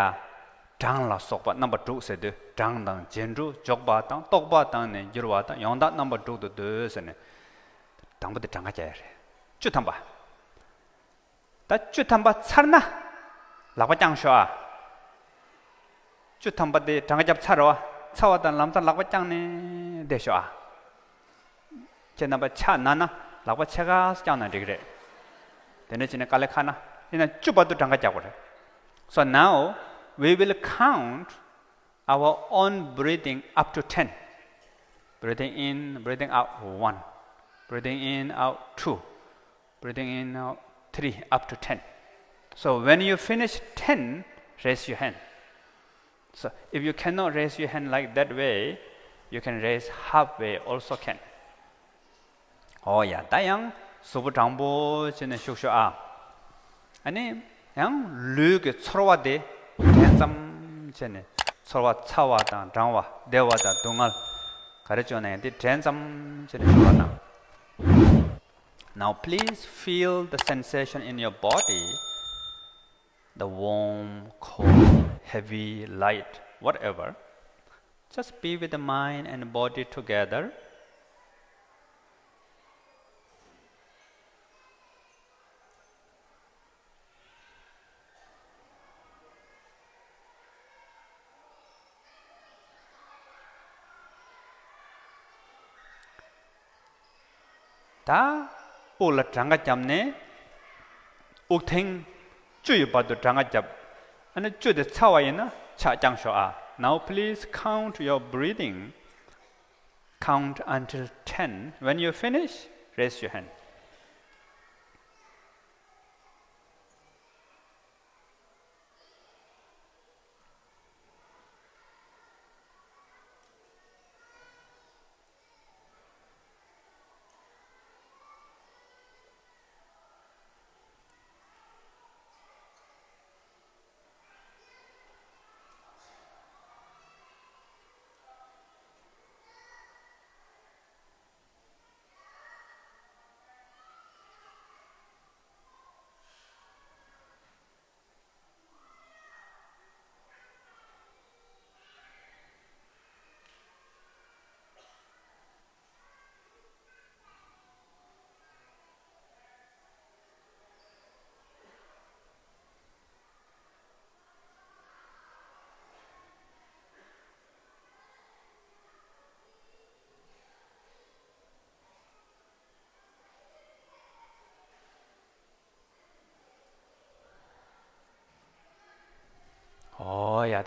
གྲངས་ལ་སོགས་པ་རྣམ་པ་དྲུག་ཟེར་དུས། གྲངས་དང་རྗེས་འགྲོ། འཇོག་པ་དང་། རྟོག་པ་དང་ནི་འགྱུར་བ་དང་། ཡང་དག་རྣམ་པ་དྲུག་ཏུ་འདོད་ཟེར་ནས། དང་པོ་དེ་གྲངས་ཀ་རྒྱག་ཡ་རེད། བཅུ་ཐམ་པ། ད་བཅུ་ཐམ་པ་ཚར་ན། ལག་པ་བརྐྱངས་ཤོག་ཨ། བཅུ་ཐམ་པ་དེ་གྲངས་ཀ་བརྒྱབ་ཚར་རེད་བ། ཚར་བ་དང་ལམ་སང་ལག་པ་བརྐྱངས་ནས་བསྡད་ཤོག་ཨ། ཁྱེད་རྣམ་པ་ཕྱག་ན་ན་ལག་པ་ཕྱེད་ཀ་བརྐྱངས་ན་འགྲིག་རེད། དེ་འདྲ་བྱས་ནས་དཀའ་ལས་ཁག་ན། ཡིན་ན་བཅུ་བར་དུ་གྲངས་ཀ་རྒྱག་དགོས་རེད། So now we will count our own breathing up to ten. Breathing in, breathing out, one. Breathing in, out, two. Breathing in, out, three, up to ten. So when you finish ten, raise your hand. So if you cannot raise your hand like that way, you can raise halfway also can. ཨོ་ཡ། ད་ཡང་གཟུགས་པོ་དྲང་པོ་བྱས་ནས་བཞུགས་ཤོག་ཨ། ཨ་ནི་ཡང་ལུས་ཀྱི་ཚོར་བ་དེ་དྲན་ཙམ་བྱས་ནས། ཚོར་བ་ཚ་བ་དང་གྲང་བ། བདེ་བ་དང་སྡུག་བསྔལ། ག་རེ་བྱུང་ན་ཡང་དེ་དྲན་ཙམ་བྱས་ནས་བཞུགས་པ་དང་། Now please feel the sensation in your body. The warm, cold, heavy, light, whatever. Just be with the mind and body together. ད་དབུགས་ལ་གྲངས་ཀ་བརྒྱབ་ནས། དབུགས་ཐེངས་བཅུ་ཡི་བར་དུ་གྲངས་ཀ་བརྒྱབ། ཨ་ནི་བཅུ་དེ་ཚར་བ་ཡིན་ན་ཕྱག་བརྐྱང་ཤོག་ཨ། Now please count your breathing. Count until ten. When you finish, raise your hand.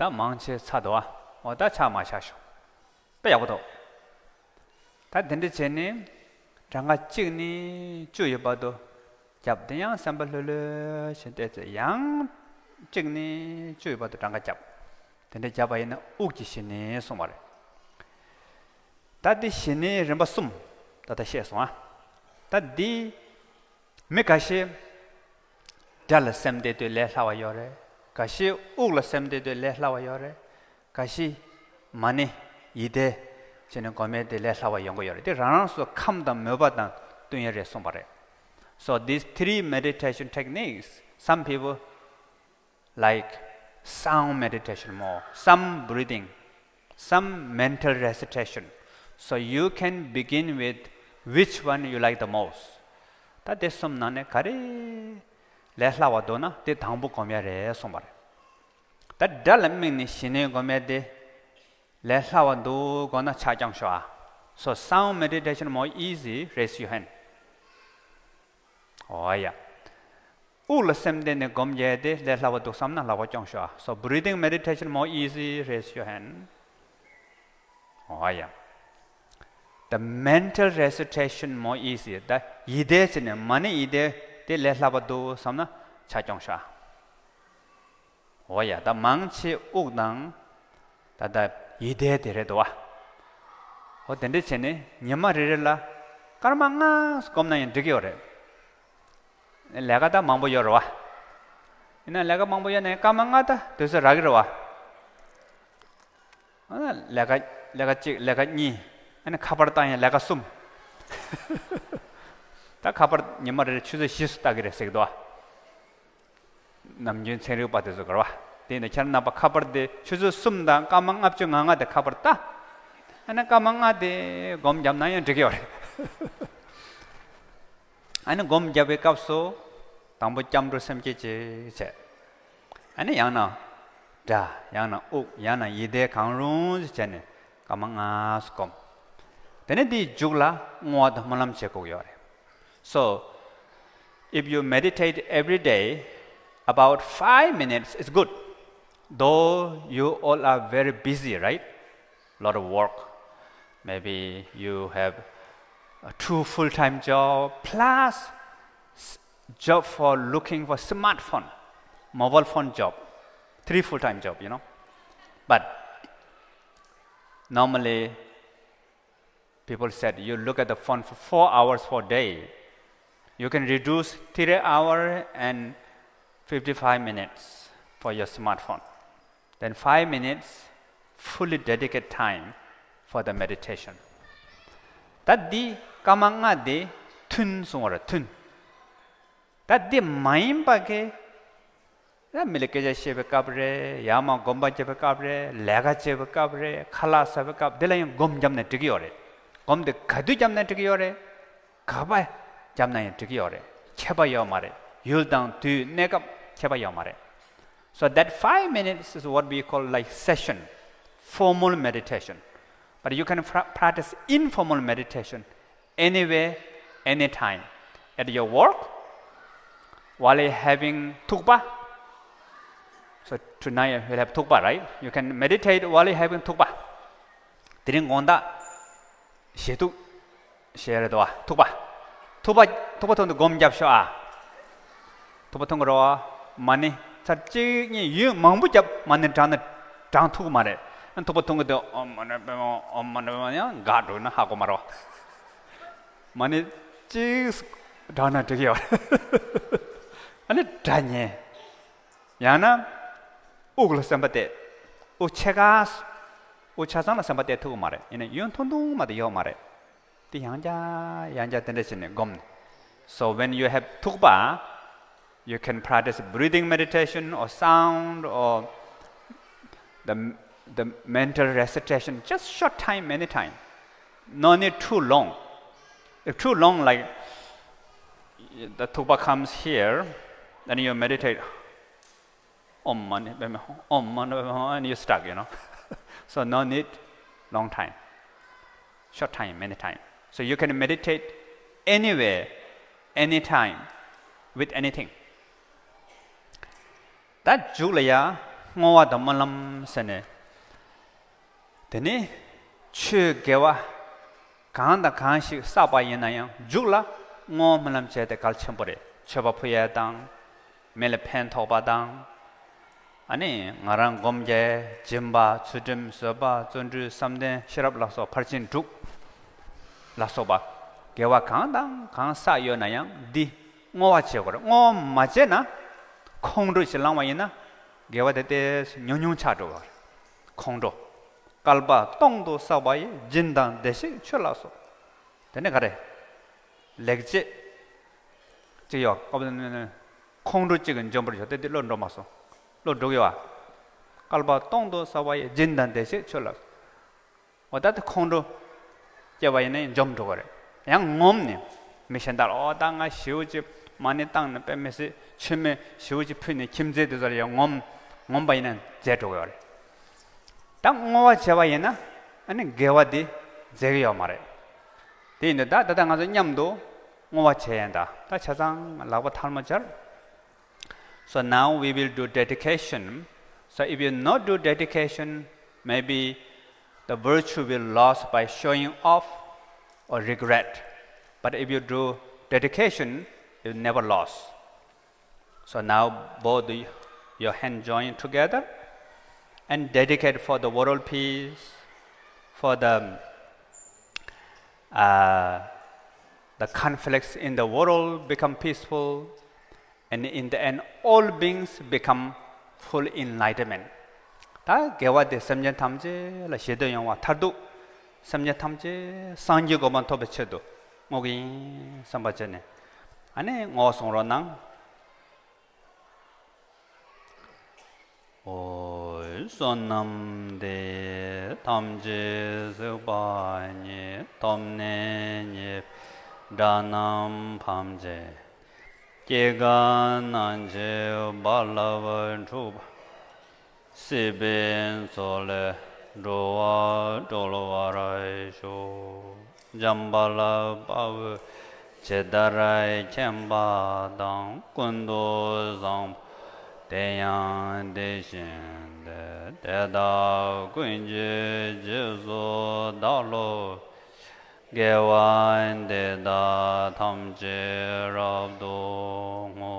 ད་མང་ཆེ་ཚར་འདུག་ཨ། འོ་ད་ཆ་མ་བཞག་ཤོག་དཔེ་ཡག་པོ་འདུག་ད་དེ་འདྲ་བྱས་ནས་གྲངས་ཀ་གཅིག་ནས་བཅུ་ཡི་བར་དུ་རྒྱབ། དེ་ཡང་སེམས་པ་ལྷོད་ལྷོད་བྱས་བལྟས་ཚེ་ཡང་གཅིག་ནས་བཅུ་ཡི་བར་དུ་གྲངས་ཀ་རྒྱབ། དེ་འདྲ་རྒྱབ་པ་ཡིན་ན་དབུགས་ཀྱི་ཞི་གནས་གསུངས་པ་རེད། ད་འདི་ཞི་གནས་རིམ་པ་གསུམ་ད་ལྟ་བཤད་སོང་ཨ། ད་འདི་མི་འགའ་ཤས་སྒྲ་ལ་སེམས་གཏད་དུས་ལས་སླ་བ་ཡོད་རེད། འགའ་ཤས་དབུགས་ལ་སེམས་གཏད་དུས་ལས་སླ་བ་ཡོད་རེད། འགའ་ཤས་མ་ཎི་ཡིད་བཟླས་བྱས་ནས་སྒོམ་ཡས་དེ་ལས་སླ་བ་ཡོང་གི་ཡོད་རེད། དེ་རང་རང་སོ་ཁམས་དང་མོས་པ་དང་བསྟུན་ཡས་རེད་གསུངས་པ་རེད། So these three meditation techniques, some people like sound meditation more, some breathing, some mental recitation. So you can begin with which one you like the most. ད་དེ་གསུམ་ནང་ནས་ག་རེ་ལས་སླ་བ་འདུག་ན་དེ་དང་པོ་སྒོམ་ཡ་རེད་གསུངས་པ་རེད། ད་སྒྲ་ལ་དམིགས་ནས་ཞི་གནས་སྒོམ་ཡ་དེ་ལས་སླ་བ་འདུག་དགོངས་ན་ཕྱག་བརྐྱངས་ཤོག་ཨ། So sound meditation more easy, raise your hand. འོ་ཡ། དབུགས་ལ་སེམས་གཏད་ནས་སྒོམ་རྒྱག་དེ་ལས་སླ་བ་འདུག་བསམ་ན་ལག་པ་རྐྱོང་ཤོག་ཨ། So breathing meditation more easy, raise your hand. འོ་ཡ། The mental recitation more easy. ད་ཡིད་བཟླས་བྱས་ནས་མ་ཎི་ཡིད་བཟླས་དེ་ལས་སླ་བ་འདུག་བསམ་ན་ཕྱག་རྐྱོང་ཤོག་ཨ། འོ་ཡ། ད་མང་ཆེ་དབུགས་དང་ད་ལྟ་ཡིད་བཟླས་དེ་རེད་འདུག་བ། འོ་དེ་འདྲ་བྱས་ནས་ཉི་མ་རེ་རེ་ལ་སྐར་མ་ལྔ་སྒོམ་ན་ཡང་འགྲིག་གི་ཡོད་རེད། ལས་ཀ་ད་མང་པོ་ཡོད་རེད་བ། ཡིན་ན་ལས་ཀ་མང་པོ་ཡོད་ན་ཡང་སྐར་མ་ལྔ་ད་དུས་ཚོད་རག་གི་རེད་བ། ཨ་ལས་ཀ་ལས་ཀ་གཅིག་ལས་ཀ་གཉིས། ཨ་ནི་ཁ་པར་བཏང་ཡང་ལས་ཀ་གསུམ། ད་ཁ་པར་ཉི་མ་རེ་རེ་ཆུ་ཚོད་བཞི་སུ་ལྟ་གི་རེད་ཟེར་གི་འདུག་བ། ནམ་རྒྱུན་ཚན་རིག་པ་དེ་ཚོ་ག་རེ་བ། དེ་ཡིན་ན་ཁྱེད་རྣམ་པ་ཁ་པར་དེ་ཆུ་ཚོད་གསུམ་དང་སྐར་མ་ལྔ་བཅུ་ང་ལྔ་དེ་ཁ་པར་ལྟ། ཨ་ནི་སྐར་མ་ལྔ་དེ་སྒོམ་བརྒྱབ་ན་ཡང་འགྲིག་གི་ཡོད་རེད། ཨ་ནི་སྒོམ་བརྒྱབ་པའི་སྐབས་སུ་དང་པོ་སྐྱབས་འགྲོ་སེམས་བསྐྱེད་ཅིག་བྱས། ཨ་ནི་ཡང་ན་སྒྲ། ཡང་ན་དབུགས། ཡང་ན་ཡིད་བཟླས། གང་རུང་ཞིག་བྱས་ནས་སྐར་མ་ལྔ་སྒོམ། དེ་ནས་དེའི་མཇུག་ལ་བསྔོ་བ་དང་སྨོན་ལམ་བྱེད་དགོས་ཡོད་རེད། So if you meditate every day, about five minutes is good. Though you all are very busy, right? Lot of work. Maybe you have a two full-time job plus s- job for looking for smartphone, mobile phone job, three full-time job, you know. But normally, people said you look at the phone for four hours for a day. You can reduce three hour and fifty-five minutes for your smartphone. Then five minutes fully dedicate time for the meditation. ད་འདི་སྐར་མ་ལྔ་དེ་ཐུན་གསུང་བ་རེད། ཐུན། ད་འདི་མ་ཡིན་པ་གི་ཡང་མི་ལ་སྐད་ཆ་བཤད་པའི་སྐབས་རེད། ཡང་མ་སྒོམ་པ་བརྒྱབ་པའི་སྐབས་རེད། ལས་ཀ་བྱེད་པའི་སྐབས་རེད། ཁ་ལག་ཟ་བའི་སྐབས། འདི་ལ་ཡང་སྒོམ་བརྒྱབ་ན་འགྲིག་གི་ཡོད་རེད། སྒོམ་དེ་ག་དུས་བརྒྱབ་ན་འགྲིག་གི་ཡོད་རེད། ག་པར་བརྒྱབ་ན་ཡང་འགྲིག་གི་ཡོད་རེད། ཁྱད་པར་ཡོད་མ་རེད། ཡུལ་དང་དུས་གནས་སྐབས་ཁྱད་པར་ཡོད་མ་རེད། So that five minutes is what we call like session, formal meditation. But you can pra- practice informal meditation anywhere, anytime. At your work, while you're having thukpa. So tonight you'll have thukpa, right? You can meditate while you're having thukpa. དེ་རིང་དགོང་དག་བཞེས་ཐུག་བཞེས་རེད་དོ། ཐུག་པ། ཐུག་པ། ཐུག་པ་འཐུང་དུས་སྒོམ་རྒྱབ་ཤོག་ཨ། ཐུག་པ་འཐུང་གི་རོ། མ་ཎི་ཚར་གཅིག་གཉིས་ཡུན་མང་པོ་རྒྱབ། མ་ཎི་བགྲང་ན་བགྲང་ཐུབ་ཀྱི་མ་རེད། ཨ་ཐུག་པ་འཐུང་གི་འདུག་ཨོཾ་མ་ཎི་པདྨེ་ཧཱུྃ། ཨོཾ་མ་ཎི་པདྨེ་ཧཱུྃ། ཡང་འགག་འགྲོ་ན་ཧ་གོ་མ་རོ། མ་ཎི་གཅིག་བགྲང་ན་འགྲིག་གི་ཡོད་རེད། ཨ་ནི་སྒྲ་ཉན། ཡང་ན་དབུགས་ལ་སེམས་པ་གཏད། དབུགས་ཆད་ག་དབུགས་ཆ་ཚང་ལ་སེམས་པ་གཏད་ཐུབ་ཀྱི་མ་རེད། ཡིན་ན་ཡུན་ཐུང་ཐུང་མ་གཏོགས་ཡོད་མ་རེད། དེ་ཡང་བསྐྱར་ཡང་བསྐྱར་དེ་འདྲ་བྱས་ནས་སྒོམ་ནས། So when you have ཐུག་པ, you can practice breathing meditation or sound or the, the mental recitation, just short time, anytime. No need too long. If too long, like the ཐུག་པ་comes here, then you meditate. Om Mani Padme Hum, Om Mani Padme Hum, and you stuck, you know. So no need long time. Short time, many time. So you can meditate anywhere, anytime, with anything. ད་མཇུག་ལ་ཡ། བསྔོ་བ་དང་སྨོན་ལམ་ཟེར་ནས། དེ་ནི་ཆོས་དགེ་བ་གང་དང་གང་ཞིག་བསགས་པ་ཡིན་ན་ཡང་མཇུག་ལ་བསྔོ་བ་སྨོན་ལམ་བྱས་ཏེ་གལ་ཆེན་པོ་རེད། མཆོད་པ་ཕུལ་ཡས་དང་། མི་ལ་ཕན་ཐོགས་པ་དང་། ཨ་ནི་ང་རང་སྒོམ་རྒྱལ་སྦྱིན་པ་ཚུལ་ཁྲིམས་བཟོད་པ་བརྩོན་འགྲུས་བསམ་གཏན་ཤེས་རབ་ལ་སོགས་ཕར་ཕྱིན་དྲུག་ལ་སོགས་པ་དགེ་བ་གང་དང་གང་བསགས་ཡོད་ན་ཡང་འདི་བསྔོ་བ་བྱེད་དགོས་རེད། བསྔོ་བ་མ་བྱས་ན་ཁོང་ཁྲོ་ཞིག་ལངས་པ་ཡིན་ན་དགེ་བ་དེ་ཏོག་ཙམ་ཉུང་ཉུང་ཆགས་འགྲོ་བ་རེད། ཁོང་ཁྲོ། བསྐལ་པ་སྟོང་དུ་བསགས་པ་ཡི། སྦྱིན་དང་བདེ་གཤེགས་མཆོད་ལ་སོགས། དེ་ནས་ག་རེ། ལེགས་སྤྱད་ཅིག་ཡོད། ཁོང་ཁྲོ་གཅིག་གིས་འཇོམས་པར་ཤོག་དེ་དེ་བློ་འགྲོ་མ་སོང་། བློ་འགྲོ་གི་ཡོད་ཨ། བསྐལ་པ་སྟོང་དུ་བསགས་པ་ཡི། སྦྱིན་དང་བདེ་གཤེགས་མཆོད་ལ། འོ་ད་དེ་ཁོང་ཁྲོ་སྐྱེས་པ་ཡིན་ན་འཇོམས་འགྲོ་གི་རེད། ཡང་ངོམས་ནས་མི་གཞན་དག་ལ་འོ་ད་ང་ཞེ་པོ་ཅིག་མ་ཎི་བཏང་ནས་དཔེ་མི་སྲིད་མཆོད་མེ་ཞེ་པོ་ཅིག་ཕུལ་ནས་ཁྱིམ་མཚེས་དེ་ཚོ་ལ་ཡང་ངོམས་ངོམས་པ་ཡིན་ན་རྫས་འགྲོ་གི་ཡོད་རེད། ད་བསྔོ་བ་བྱས་པ་ཡིན་ན་ཨ་ནི་དགེ་བ་འདི་རྫས་ཀྱི་ཡོད་མ་རེད། དེ་ཡིན་དུས་ད་ད་ལྟ་ང་ཚོ་མཉམ་དུ་བསྔོ་བ་བྱས་ཡིན། ད་ད་ཆ་ཚང་ལག་པ་ཐལ་མོ་སྦྱར། So now we will do dedication. So if you not do dedication, maybe the virtue will lost by showing off or regret. But if you do dedication, you never lost. So now both y- your hand join together and dedicate for the world peace, for the uh, the conflicts in the world become peaceful, and in the end, all beings become full enlightenment. ད་དགེ་བ་དེ་སེམས་ཅན་ཐམས་ཅད་ལ་ཞི་བདེ་ཡོང་བ་མཐར་ཐུག་སེམས་ཅན་ཐམས་ཅད་སངས་རྒྱས་གོ་འཕང་ཐོབ་པའི་ཆེད་དུ་བསྔོ་གི་ཡིན་བསམ་པ་བྱས་ནས་ཨ་ནི་བསྔོ་བ་གསུང་རོགས་གནང་། ཨོ། བསོད་ནམས་འདི་ཐམས་ཅད་གཟིགས་པ་ཉིད། ཐོབ་ནས་ཉེས་པའི་དགྲ་རྣམས་ཕམ་བྱས། སྐྱེ་རྒ་ན་འཆིའི་རྦ་རླབས་འཁྲུགས་པ། སྲིད་པའི་མཚོ་ལས་འགྲོ་བ་སྒྲོལ་བར་ཤོག་འཇམ་དཔལ་དཔའ་བོས་ཇི་ལྟར་མཁྱེན་པ་དང་། ཀུན་ཏུ་བཟང་པོ་དེ་ཡང་དེ་བཞིན་ཏེ། དེ་དག་ཀུན་གྱི་རྗེས་སུ་བདག་སློབ་ཅིང་། དགེ་བ་འདི་དག་ཐམས་ཅད་རབ་ཏུ་བསྔོ།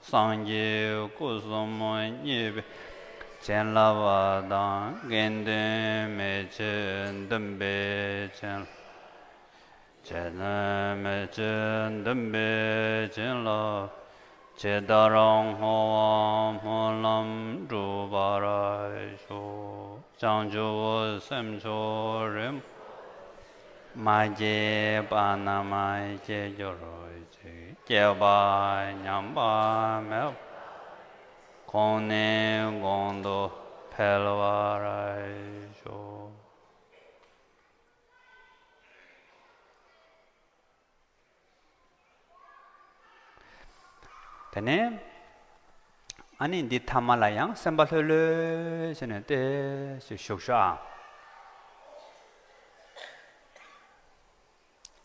སངས་རྒྱས་སྐུ་གསུམ་བརྙེས་པའི་བྱིན་རླབས་དང་། དགེ་འདུན་མི་ཕྱེད་འདུན་པའི་བྱིན་རླབས། དགེ་འདུན་མི་ཕྱེད་འདུན་པའི་བྱིན་རླབས། ཇི་ལྟར་བསྔོ་བ་སྨོན་ལམ་འགྲུབ་པར་ཤོག་བྱང་ཆུབ་སེམས་མཆོག་རིན་པོ་ཆེ། མ་སྐྱེས་པ་རྣམས་སྐྱེ་གྱུར་ཅིག་སྐྱེས་པ་ཉམས་པ་མེད་པར། གོང་ནས་གོང་དུ་འཕེལ་བར་ཤོག་དེ་ནས་ཨ་ནི་འདི་ཐ་མ་ལ་ཡང་སེམས་པ་ལྷོད་ལྷོད་བྱས་ནས་ཏོག་ཙམ་བཞུགས་ཤོག་ཨ།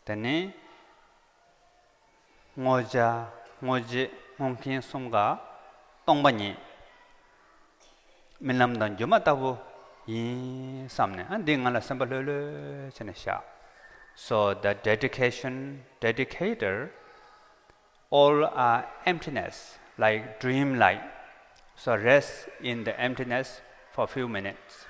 དེ་ནས་བསྔོ་བྱ་བསྔོ་བྱེད་བསྔོ་མཁན་གསུམ་ཀ་སྟོང་པ་ཉིད། རྨི་ལམ་དང་སྒྱུ་མ་ལྟ་བུ་ཡིན་བསམ་ནས་ཨ་འདི་ང་ལ་སེམས་པ་ལྷོད་ལྷོད་བྱས་ནས་བཞག So the dedication, dedicator, all are emptiness, like dream like. So rest in the emptiness for a few minutes.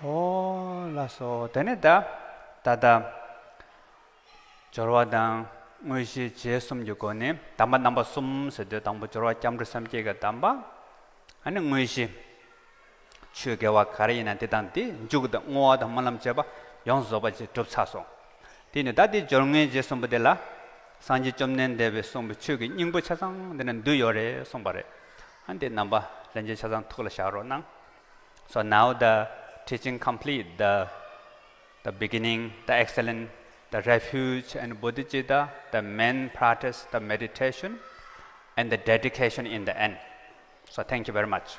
ཨོ་ལགས་སོ། དེ་ནས་ད་ད་ལྟ་སྦྱོར་བ་དང་དངོས་གཞི་རྗེས་གསུམ་གྱི་སྒོ་ནས་གདམས་པ་རྣམ་པ་གསུམ་ཟེར་དུས་དང་པོ་སྦྱོར་བ་སྐྱབས་འགྲོ་སེམས་བསྐྱེད་ཀྱི་གདམས་པ། ཨ་ནི་དངོས་གཞི་ཆོས་དགེ་བ་ག་རེ་ཡིན་ན་དེ་དང་དེ་མཇུག་དང་བསྔོ་བ་དང་སྨོན་ལམ་བཅས་པ་ཡོངས་སུ་རྫོགས་པ་ཅིག་གྲུབ་ཚར་སོང་། དེ་ནི་ད་དེ་སྦྱོར་དངོས་རྗེས་གསུམ་པོ་དེ་ལ་སངས་རྒྱས་བཅོམ་ལྡན་འདས་པའི་གསུངས་པའི་ཆོས་ཀྱི་སྙིང་པོ་ཆ་ཚང་དེ་ན་འདུས་ཡོད་རེད་གསུངས་པ་རེད། ཨ་ནི་དེ་རྣམ་པ་ལྷན་རྒྱས་ཆ་ཚང་ཐུགས་ལ་བཞག་རོགས་གནང་། So now the Teaching complete, the, the beginning, the excellent, the refuge and bodhicitta, the main practice, the meditation, and the dedication in the end. So thank you very much.